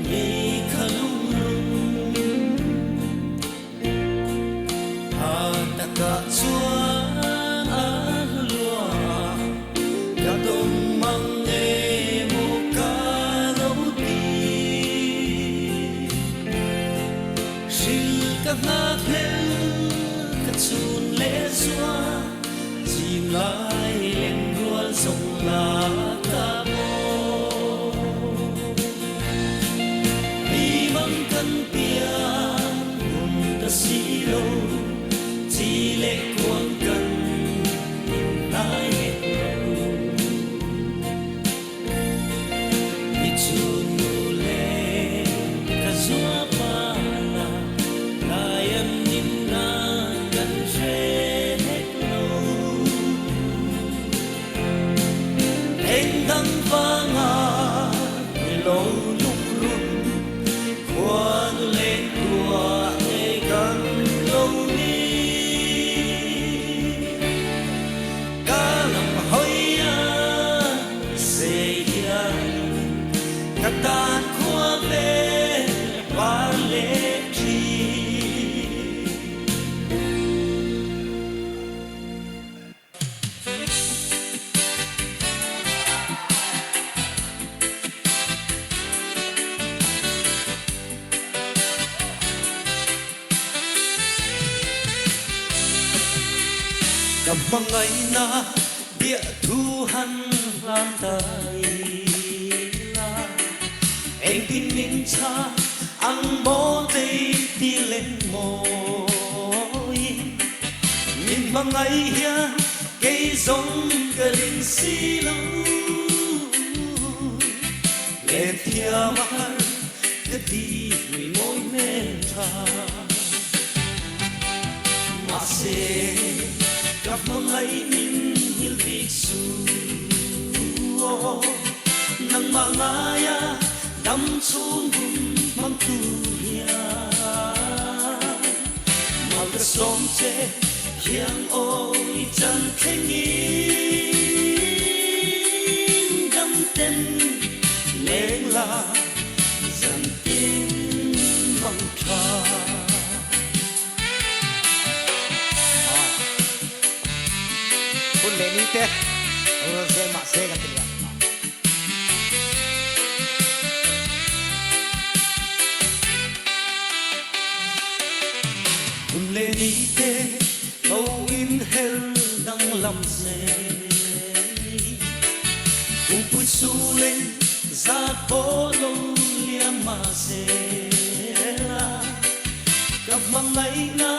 ni kha lungrun. A takah chuan a hlua ka dawm mang emaw ka lo ti. Hril ka nghakhlel ka chhun leh zua chim lai leng rual zawng la ka maw. Mi mang kan pian hun ta si lo chi leh kuang kan inhnai hek lo. I chhunnu leh ka zuapa la lai an nimna kan hre hek lo. Eng dang vanga ni lo lungrun khuanu leh tuah ngei kan lo ni. Ka lam hawi a sei hian ka tan khua ve par leh thin. Ka hmangaihna biah thu han hlan ta ila, engtin min chha ang maw tei ti len mawi. Min hmangaih hian kei zawng ka ring si lo, len thiam a har ka ti nui mawi hmel tha. Mahse ka hmangaih min nghilh bik suh aw, nangmah ngaia dam chhung hun hmang tu hian mal ka sawm che hiang aw i chan thlengin dam ten leng la zan tin mang tha. Hun leh ni te lo rawn zel mah se kan ti leh ang. Hun leh ni te lo inher danglam zel i Kumpui suleng zat pawh lo liam mah zel a, ka hmangaihna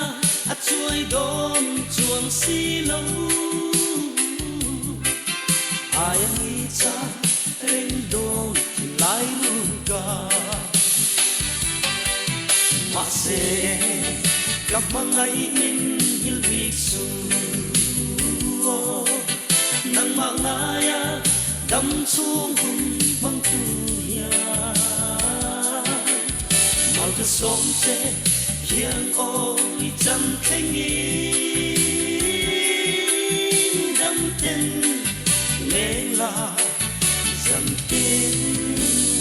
a chuai dawn chuang si lo. Aia ngi cha reng dawn thinlai ruka. Mahse ka hmangaih min nghilh bik suh aw, nangmah ngaia dam chhung hun hmang tu hian mal ka sawm che hian aw i chan thlengin dam ten leng la zan tin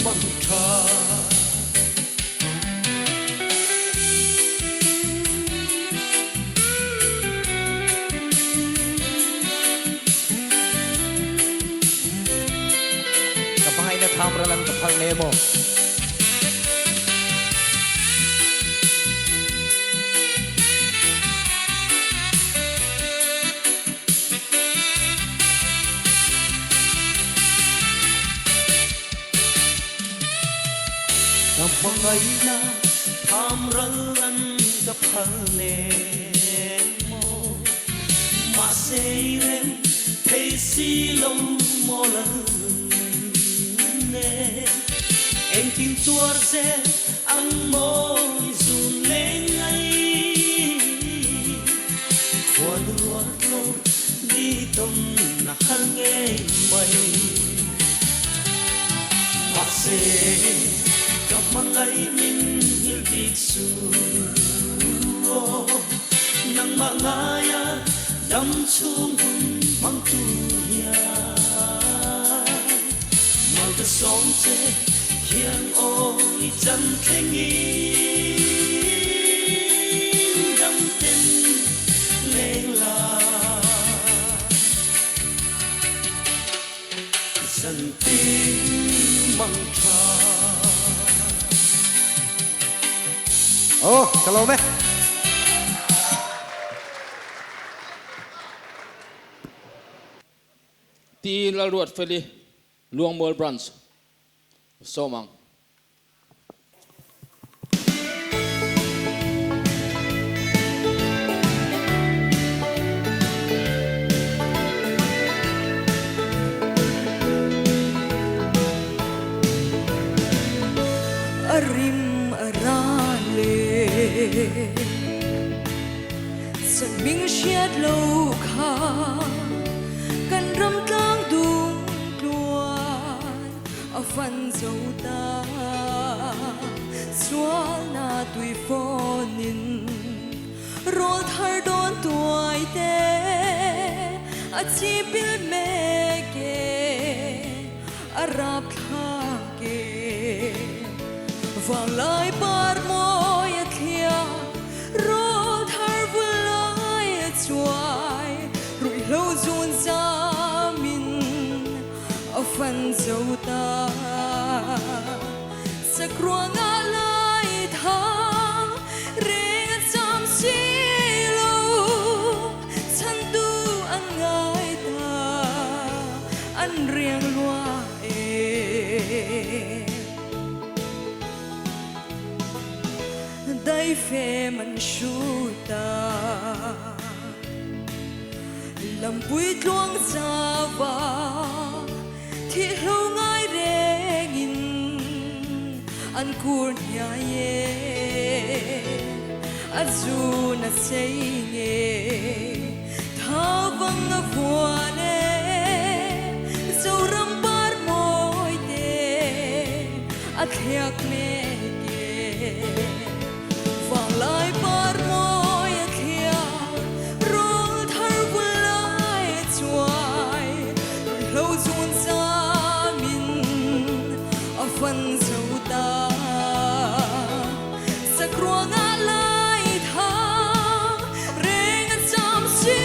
mang tha. Ka hmangaihna tham ral an ka phal ne maw? Ka hmangaihna tham ral an ka phal nen maw? Mahse i rem thei si lo maw lal nen? Engtin tuar zel ang maw i zun leng ngai? Khuan ruat lo ni tawn na har ngei mai. Mahse ka hmangaih min nghilh bik suh aw, nangmah ngaia dam chhung hun hmang tu hian mal. Ka sawm che hian aw i chan thlengin dam ten leng la. Zan tin mang tha. Aw, ka lawm e. Ti Lalruatfeli, Luangmual Branch, sawm ang. A rim a ra le Sanming hriat lo kha kan ram tlang dung tluan a fan zo ta. Sualna tui fawnin rawl thar dawn tuai te a chipil mek e, a rapthlak e. Vanglai par mawi a thlia rawl thar vulai a chuai ruihhlo zun zamin a fan zo ta. Sakruanga lai thang reng a cham si lo chhantu an ngai ta an riang lua e. Daifem an hru ta lampui tluang zava thi hlo ngai rengin an kur hniai e a zu na sei nge tha vang a vuan e zoram par mawi te a thliak mek e. Vang lai par mawi a thliak rawl thar vulai chuai ruihhlo zun zamin a fan zo ta. Sakruanga lai tha reng a cham si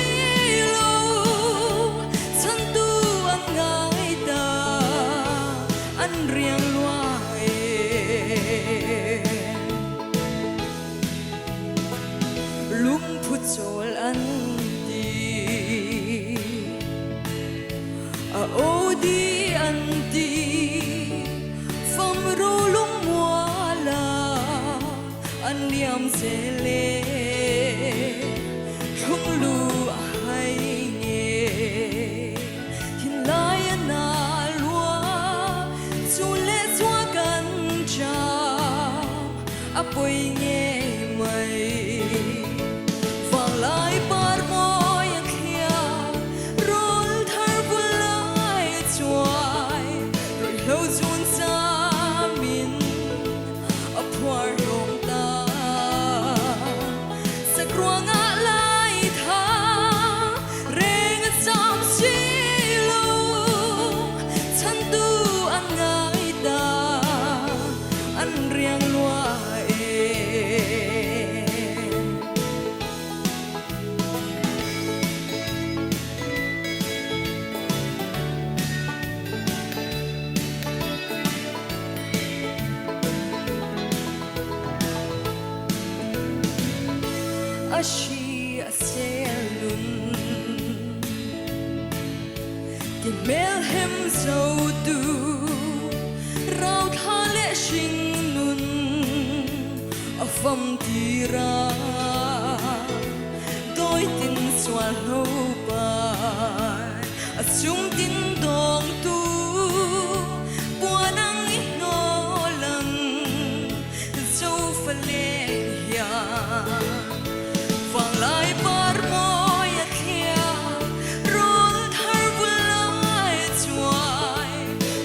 lo chhantu an ngai ta an riang lua e. Lung phu chawl an ti a o di an ti fam ro lung mua la an liam zele thlung lu a hai nge thin lai a na lua chu le chua kan cha a poi nge mai. Vang lai par mawi a thlia rawl thar vulai chuai ruihhlo zun zamin a phuar hlawm ta. Sakruanga lai tha reng a cham si lo chhantu an ngai ta an riang lua e. A shi a selun ti mel hem zo tu rau tha le shing nun a fam ti ra doi tin sual ho pai a chung tin dong tu buanang i no lang zo fa le ya. Vang lai par mawi a thlia rawl thar vulai chuai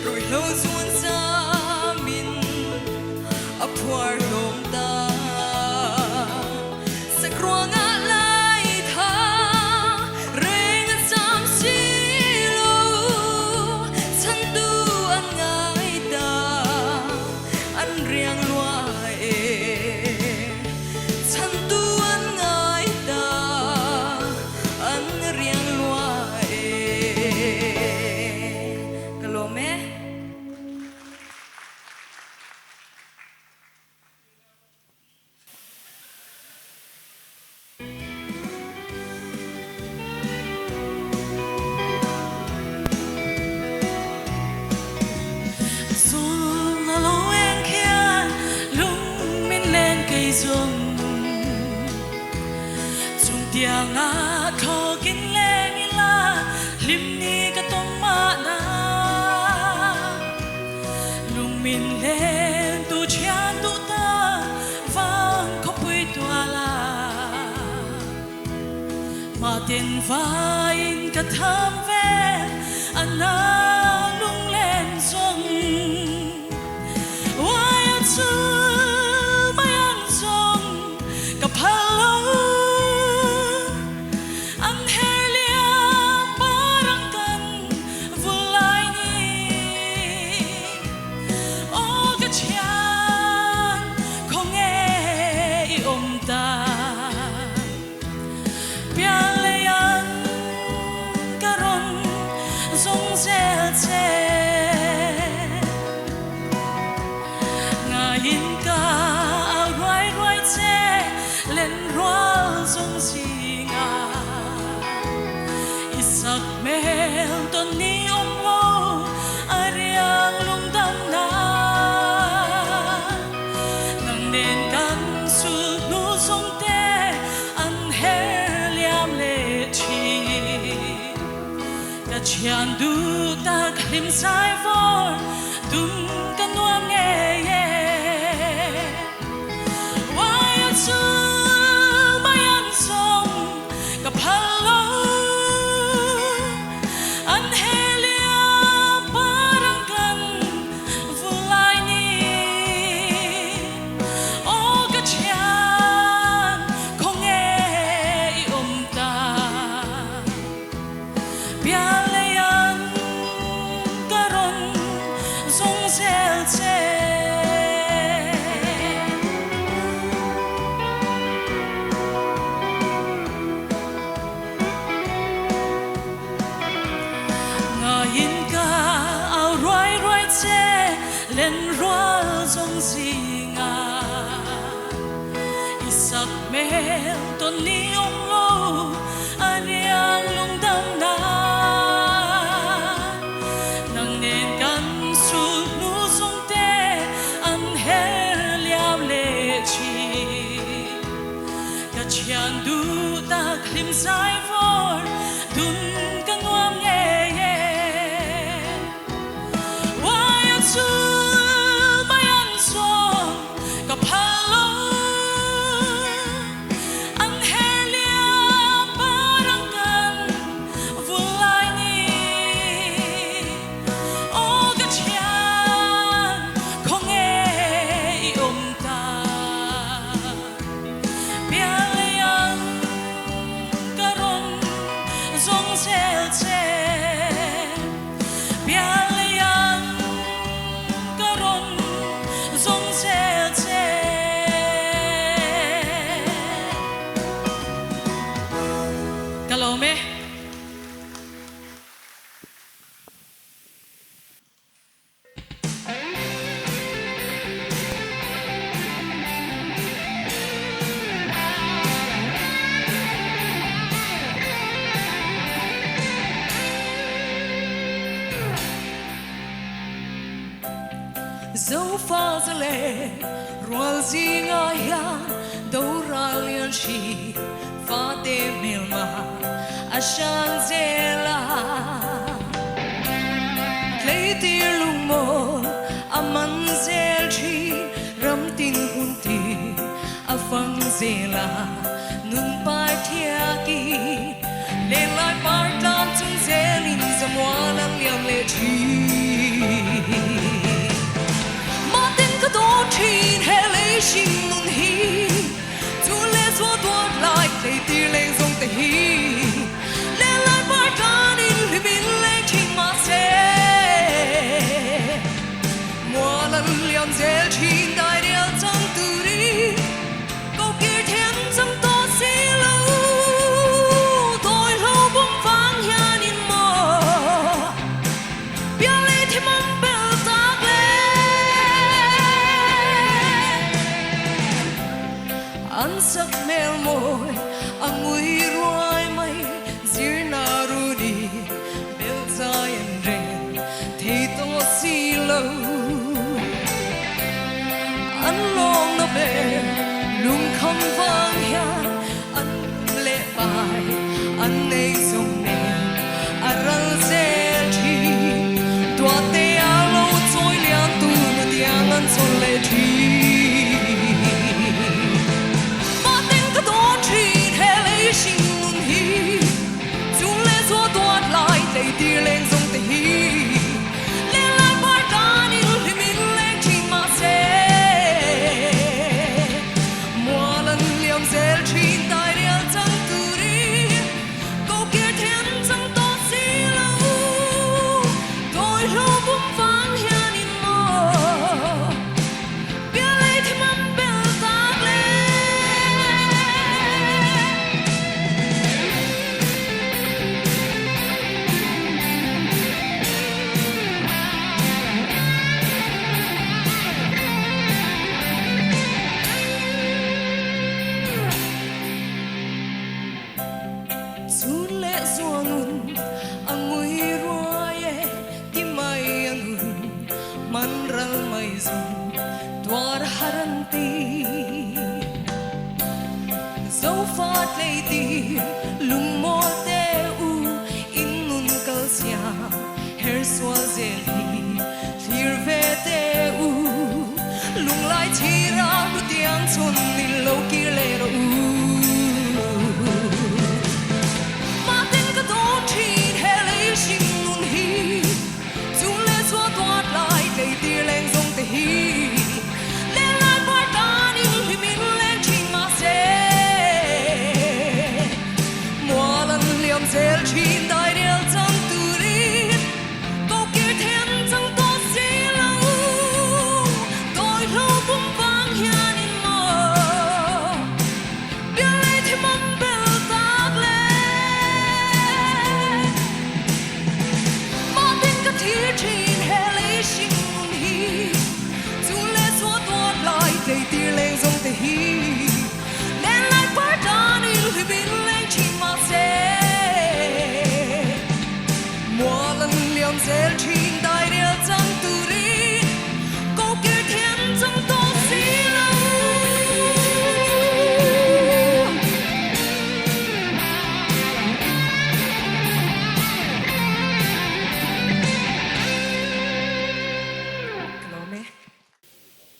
ruihhlo zun zamin a phuar hlawm ta. Sakruanga lai tha reng a cham si lo riang lua e. Ka lawm e. Zul na lo eng khian lung min len kei zawng chung tianga thawkin leng ila hlim ni ka tawng mahna lung min len tu thian duh ta vang khawpui tuala mah tin vaiin ka tham vel a na lunglen zawng uai a chu mai an zawng ka phal lo an her liam parang kan vul lai ni aw ka thian khawnge i awm ta. Pianleian ka rawn zawng zel che. Ngaiin ka au ruai ruai che len rual zawng zinga. I sak hmel tawn ni awm lo a riang lungdam na. Nang nen kan sul hnu zawng te an her liam leh thin. Ka thian duh tak hlim zai vawr dun ka nuam ngei e. Uai a chu mai an zawng ka phal lo an her liam parang kan vul lai ni. Aw ka thian khawnge i awm ta. Pianleian ka rawn zawng zel che. Ngaiin ka au ruai ruai che len rual zawng zinga. I sak hmel tawn ni awm lo a riang lungdam na. Nang nen kan sul hnu zawng te an her liam leh thin. Ka thian duh tak hlim zai vawr dun ka nuam ngei e. Uai a chu mai an zawng ka phal lo an her liam parang kan vul lai ni. Aw ka thian khawnge i awm ta. Pianleian ka rawn zawng zel che. Pianleian ka rawn zawng zel che. Ka lawm e. Zofa zalen rual zingah hian doral lian hri fate hmelma a hran zel a. Tleitir lungmawl a man zel thin ram tin hun tin a fang zel a. Nun par thiaki lenlai par tlan chung zelin zamual an liam leh thin. Mahten ka daw thin he lei hring nun hi chu leh zual tuar lai tleitir leng zawng te hi lenlai par tlanin hlimin leng thin mahse mual an liam zel thin dairial chang turin ko kir then chang tawh si lo. Tawi hlo zua nun a ngui ruai e ti mai a nun man ral mai zawng tuar har an ti. Zofa tleitir lungmawl te u in nun kal chhia her sual zel hi thlir ve te u lunglai chhira hlutiang chhun ni lo kir leh rawh u. Mahten ka dawn thin he lei hring nun hi chung leh chua tuat lai tleitir leng zawng te hi lenglai par tan in hlimin leng thin mahse mual an hliam zel thin dairial chang turin ko kir then chang tawh si lo tawi hlo bum vang hian in maw bial lei thi man bel tak le mahten ka thir thin he lei hring nun hi chu leh chua tuat lai tleitir leng zawng te hi len lai par tan in hlipin leng thin mahse mual an liam zel thin dairial chang turin ko kir thiam chang tawh si lo. Ka lawm e.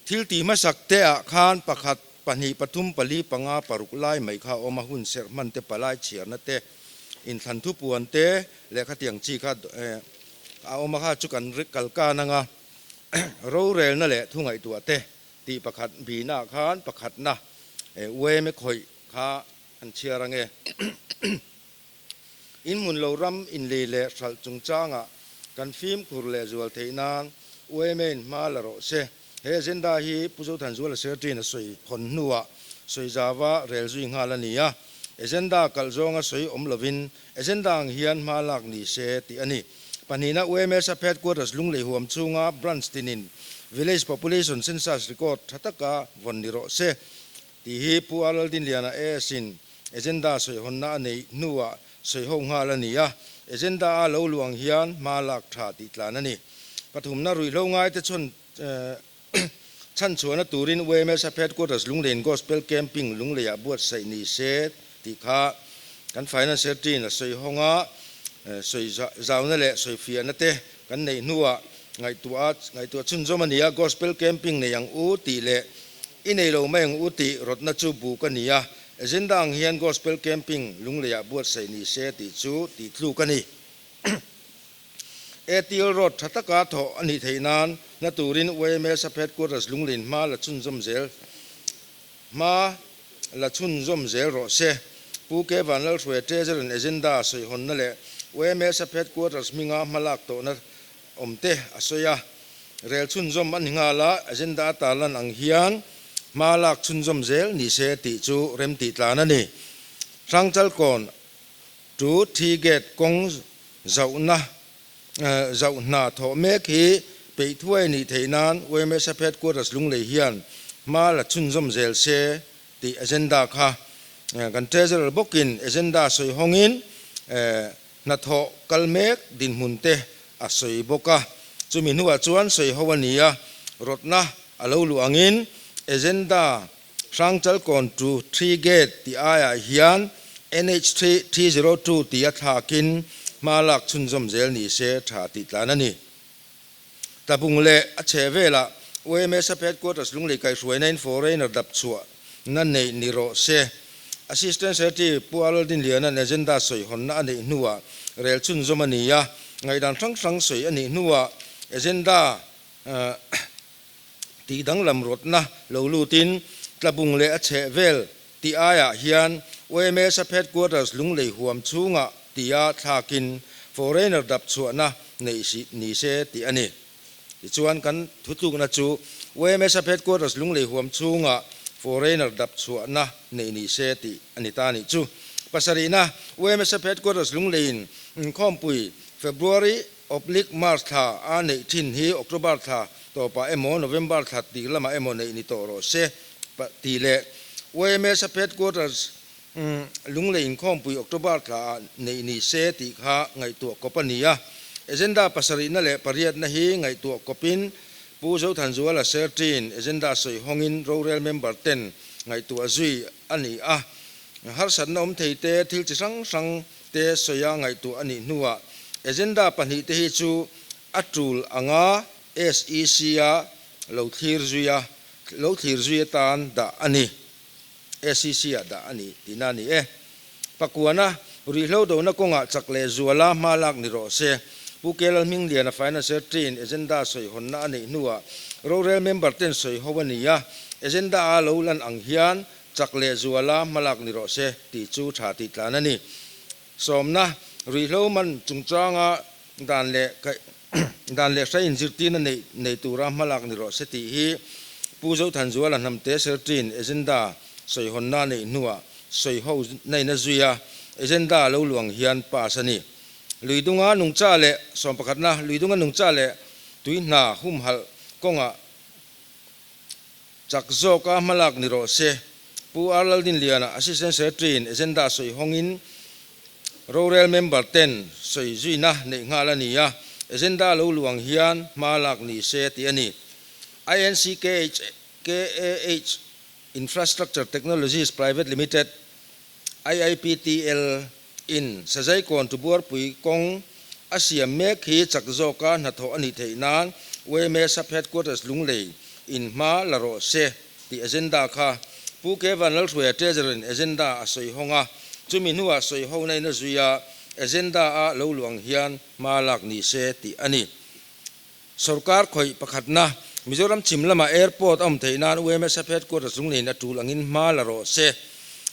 Thil tih hmasak te ah khan pakhat, pahnih, pathum, pali, panga, paruk lai mai kha a awm a, hun serh hman te, palai chhiarna te, inthlan thupuan te leh khatiang chi kha a awm a kha chu kan kal kan anga rorelna leh thu ngaihtuah te tih pakhat bihna ah khan pakhatna uaime khawih kha an chhiar ange. In hmun lo ram inlei leh hralh chungchangah kan fimkhur leh zual theih nan UMA in hma la rawh se. He agenda hi Pu Zothanzuala Secretary-in a sawi hawn hnuah sawi zauva rel zui nghal a ni a. Agenda kalh zawnga sawi awm lovin agenda ang hian hma lak ni se tih a ni. Pahnihna UMA Sap Headquarters Lunglei huam chhunga branch tinin Village Population Census record tha taka vawn ni rawh se Tih hi Pu A Laldinliana AS-in agenda sawihawnna a neih hnuah sawiho nghal a ni a, agenda a lo luh ang hian hma lak tha tih tlan a ni. Pathumna ruihhlo ngaite chhawn chhanchhuahna turin UMS a Headquarters Lunglein Gospel Camping Lungleiah buatsaih ni se tih kha kan Finance Secretary-in a sawi hawng a, sawi zauna leh sawifiahna te kan neih hnuah ngaihtuah ngaihtuah chhunzawm a ni a, Gospel Camping nei ang u tih leh I nei lo mai ang u tih rawtna chu buk a ni a, agenda ang hian Gospel Camping Lungleiah buatsaih ni se tih chu tih tluk a ni. ATL Road tha taka thawh a nih theih nan na turin YMA Sub Headquarters Lunglein hma la chhunzawm zel hma la chhunzawm zel rawh se. Pu K Vanlalhruaia Treasurer in agenda sawihawnna leh YMA Sub Headquarters hminga hmalak tawhna awmte a sawi a, rel chhunzawm a ni nghal a, agenda a tarlan ang hian hma lak chhunzawm zel ni se tih chu remtih tlan a ni. Hrangchalkawn to Thi Gate kawng zauhna zauh hna thawh mek hi peih thuai nih theih nan YMSF Headquarters Lunglei hian hma la chhunzawm zel se tih agenda kha kan Treasurer bawkin agenda sawi hawngin Hnathawh kal mek dinhmun te a sawi bawk a, chumi hnuah chuan sawi ho a ni a, rawtna a lo luh angin agenda Hrangchalkawn to Three Gate tih aiah hian NH 302 tih a thlakin hma lak chhunzawm zel ni se tha tih tlan a ni. Tlabung leh a chhe velah YMA Sub Headquarters Lunglei kaihhruaina in foreigner dap chhuah na neih ni rawh se. Assistant Secretary Pu Alaldinliana'n agenda sawi hawnna a neih hnuah rel chhunzawm a ni a, ngaihdan hrang hrang sawi a nih hnuah agenda tih danglam rawtna lo lutin Tlabung leh a chheh vel tih aiah hian YMA Sub Headquarters Lunglei huam chhungah tia thlakin foreigner dap chhuahna neih ni se tih a ni. Tichuan kan thutlukna chu YMA Sub Headquarters Lunglei huam chhungah foreigner dap chhuahna neih ni se tih a ni ta a nih chu. Pasarihna, YMA Sub Headquarters Lungleiin inkhawmpui February oblique March thla a neih thin hi October thla tawpah emaw November thla tir lamah emaw neih ni tawh rawh se tih leh YMA Sub Headquarters. Lunglei inkhawmpui October thlaah neih ni se tih kha ngaihtuah kawp a ni a. Agenda pasarihna leh pariatna hi ngaihtuah kawpin Pu Zothanzuala Serṭin agenda sawi hawngin rorel member ten ngaihtuah zui a ni a. Harsatna awm thei te thil chi hrang hrang te sawia ngaihtuah a nih hnuah agenda pahnihte hi chu a tul anga SEC-a lo thlir zui a, lo thlir zui atan dah a ni. SEC-ah dah a ni tihna a ni e. Pakuana, ruihhlo dona kawngah chak leh zuala hma lak ni rawh se. Pu Kelal Hmingliana Financial Train agenda sawi hawnna a neih hnuah rorel member ten sawi ho a ni a, agenda a lo lan ang hian chak leh zuala hma lak ni rawh se tih chu tha tih tlan a ni. Sawmna, ruihhlo man chungchanga dan leh dan leh hrai inzirtirna neih nei tura hma lak ni rawh se tih hi Pu Zothanzuala Hnamte Serṭin agenda sawihawnna neih hnuah sawiho naina zui a, agenda lo luang hian pass a ni. Luidunga nungcha leh sawmpakhatna, Luidunga nungcha leh tui hna humhalh kawngah Chak zawka hmalak ni rawh se. Pu R. Laldinliana, Assistant Secretary-in agenda sawi hawngin rorel member ten sawi zuina neih nghal a ni a, agenda lo luang hian hma lak ni se tih a ni. INCKH KAH Infrastructure Technologies Private Limited, IIPTL, in Sazaikawn Tubuarpui kawng a siam mek hi chak zawka hnathawh a nih theih nan YMA Sub-Headquarters Lunglei in hma la rawh se tih agenda kha Pu K Vanlalhruaia Treasurer-in agenda a sawi hawng a, chumi hnuah sawi ho na in a zui a, agenda a lo luang hian hma lak ni se tih a ni. Sorkar khawih pakhatna, Mizoram chhim lamah airport a awm theih nan UMSF headquarters lungleiin a tul angin hma la rawh se.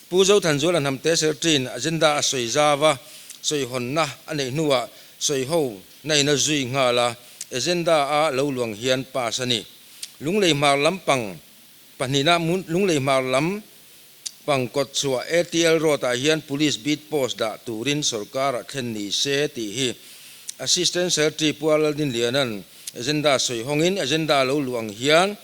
Pu Zothanzuala Hnamte Secretary-in agenda a sawi zau a, sawihawnna a neih hnuah sawiho na in a zui nghal a, agenda a lo luang hian pass a ni. Lunglei hmar lam pang pahnihna Lunglei hmar lam pang kawt chhuah ATL Road ah hian Police Beat Post dah turin sorkar ah thlen ni se tih hi Assistant Secretary Pu Lalrinliana'n agenda sawi hawngin agenda lo luh ang hian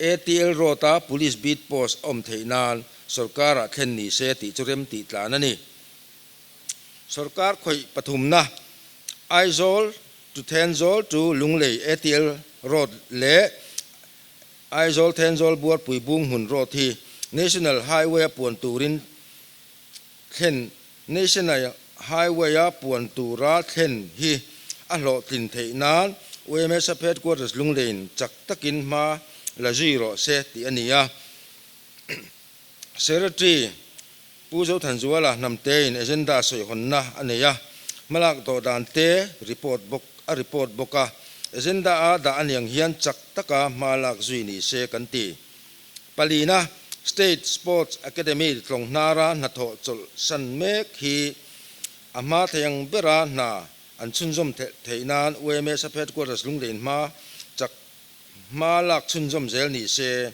ATL Road a Police Beat Post a awm theih nan sorkar ah thlen ni se tih chu rem tih tlan a ni. Sorkar khawih pathumna Aizawl to Thenzawl to Lunglei ATL Road leh Aizawl Thenzawl Buarpui Bunghmun Road hi National Highway a puan turin thlen National Highway a puan tura thlen hi a hlawhtlin theih nan UMSF Headquarters Lungleiin chak takin hma la zui rawh se tih a ni a. Secretary Pu Zothanzuala Hnamtein agenda sawihawnna a nei a, hmalak tawh dan te report bawk a report bawk a, agenda a dah a niang hian chak taka hma lak zui ni se kan ti. Palina, State Sports Academy tlawng hnara hnathawh chawlh san mek hi a hma thei ang bera hna an chhunzawm theih nan UMS-a Headquarters Lunglein hma chak Hma lak chhunzawm zel ni se.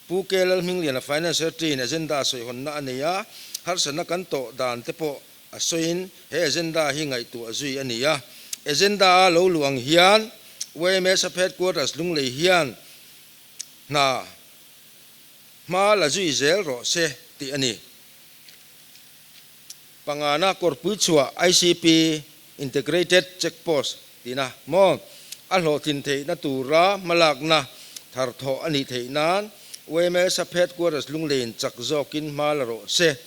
Pu K Lalhmingliana Finance Secretary-in agenda sawihawnna a nei a, harsatna kan tawh dan te pawh a sawiin he agenda hi ngaihtuah zui a ni a. Agenda a lo luh ang hian YMSF Headquarters Lunglei hian hna hma la zui zel rawh se tih a ni. Pangana kawrpui chhuah ICP, Integrated Check Post, tihna maw a hlawhtlin theihna tura hmalakna thar thawh a nih theih nan YMA Sub Headquarters Lungleiin chak zawkin hma la rawh se.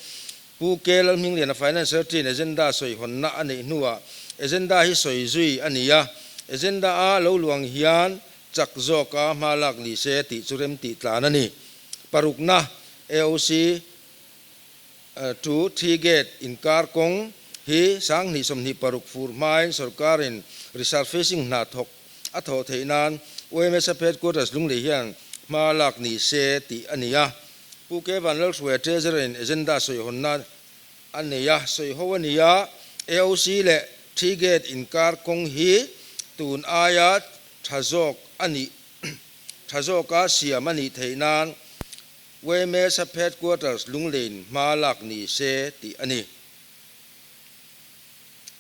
Pu K Lalhmingliana Finance Secretary-in agenda sawihawnna a neih hnuah agenda hi sawi zui a ni a, agenda a lo luang hian chak zawka hma lak ni se tih chu remtih tlan a ni. Parukna, AOC, To Three Gate inkar kawng hi 2026 fur hmain sorkarin resurfacing hna thawk a thawh theih nan UMSF Headquarters Lunglei hian hma lak ni se tih a ni a. Pu K Vanlalhruaia Treasurer-in agenda sawihawnna a nei a, sawiho a ni a, AOC leh Three Gate inkar kawng hi tun aia tha zawk a nih tha zawka siam a nih theih nan Yma Sub-Headquarters Lunglein hma lak ni se tih a ni.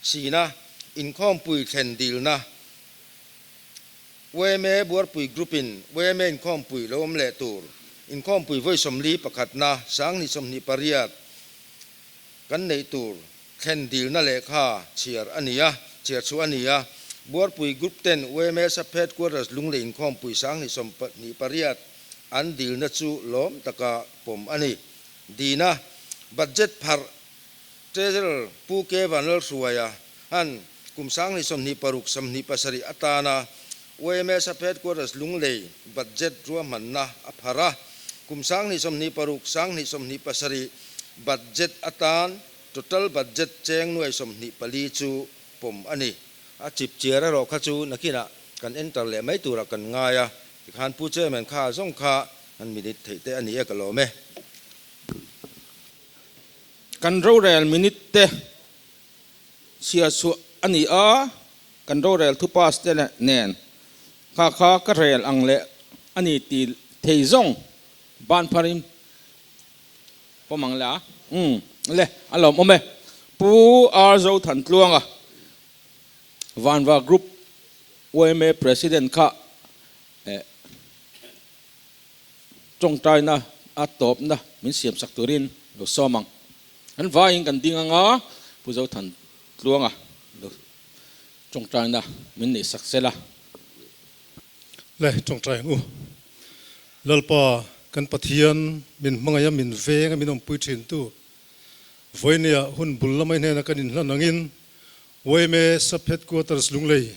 Sina inkhawmpui thlen dilna Yma Buarpui Group-in Yma inkhawmpui lo awm leh tur inkhawmpui vawi 41 na 2028. kan neih tur thlen dilna lehkha chhiar a ni a, chhiar chhuah a ni a. Buarpui Group ten yma Sub Headquarters Lunglei inkhawmpui 2028 an dilna chu lawm taka pawm a ni. Dina budget pharh Treasurer Pu K Vanlalhruaia han kum 2026 27 atana yma Sub Headquarters Lunglei budget ruahmanna a pharh a, kum 2026 2027 budget atan total budget cheng nuai 24 chu pawm a ni. A chip chiar erawh kha chu nakinah kan enter leh mai turah kan ngai a, tikhan Pu Chairman kha zawng kha an minute theih te a ni e ka lawm e. Kan rorel minute te chhia chhuah a ni a, kan rorel thu pass te nen kha kha ka rel ang leh a ni ti thei zawng ban pharin pawm ang le a. Umm le a lawm awm e. Pu R Zothantluanga Vanva Group yma President kha eh Tawngtaina a tawpna min siamsak turin lo sawm ang. An vaiin kan ding anga Pu Zothan Tluanga lo tawngtaina min neihsak sela. Le tawngtai ang u. Lalpa kan Pathian min hmangaih a min veng a min awmpui thin tu Vawinia hun bul lamai hnena kan inhlan angin yma Sub Headquarters Lunglei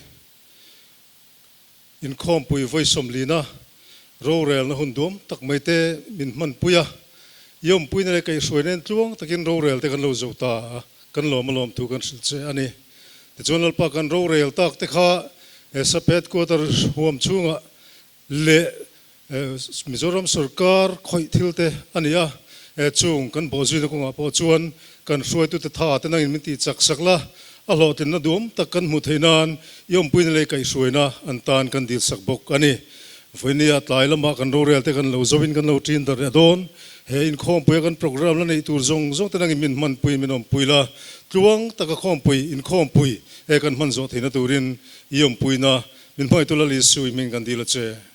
Inkhawmpui vawi sawmlina rorelna hun duam tak mai te min hmanpui a, i awmpuina leh kaihhruai nen tluang takin rorel te kan lo zo ta a, kan lawm a lawm thu kan hrilh che a ni. Tichuan Lalpa kan rorel tak te kha SAP headquarter huam chhungah leh Mizoram sorkar khawih thil te a ni a, chung kan bawhzuina kawngah pawh chuan kan hruaitute tha te nangin min tih chak sak la, a hlawhtlinna duam tak kan hmuh theih nan i awmpuina leh kaihhruaina an tan kan dil sak bawk a ni. Vawinia tlai lamah kan rorel te kan lo zoin kan lo ṭin darh a dawn. He inkhawmpuia kan programme la neih tur zawng zawng te nangin min hmanpui min awmpui la, tluang taka khawmpui inkhawmpui he kan hman zawh theihna turin i awmpuina min hmangaihtu Lal Isu i hming kan dil a che.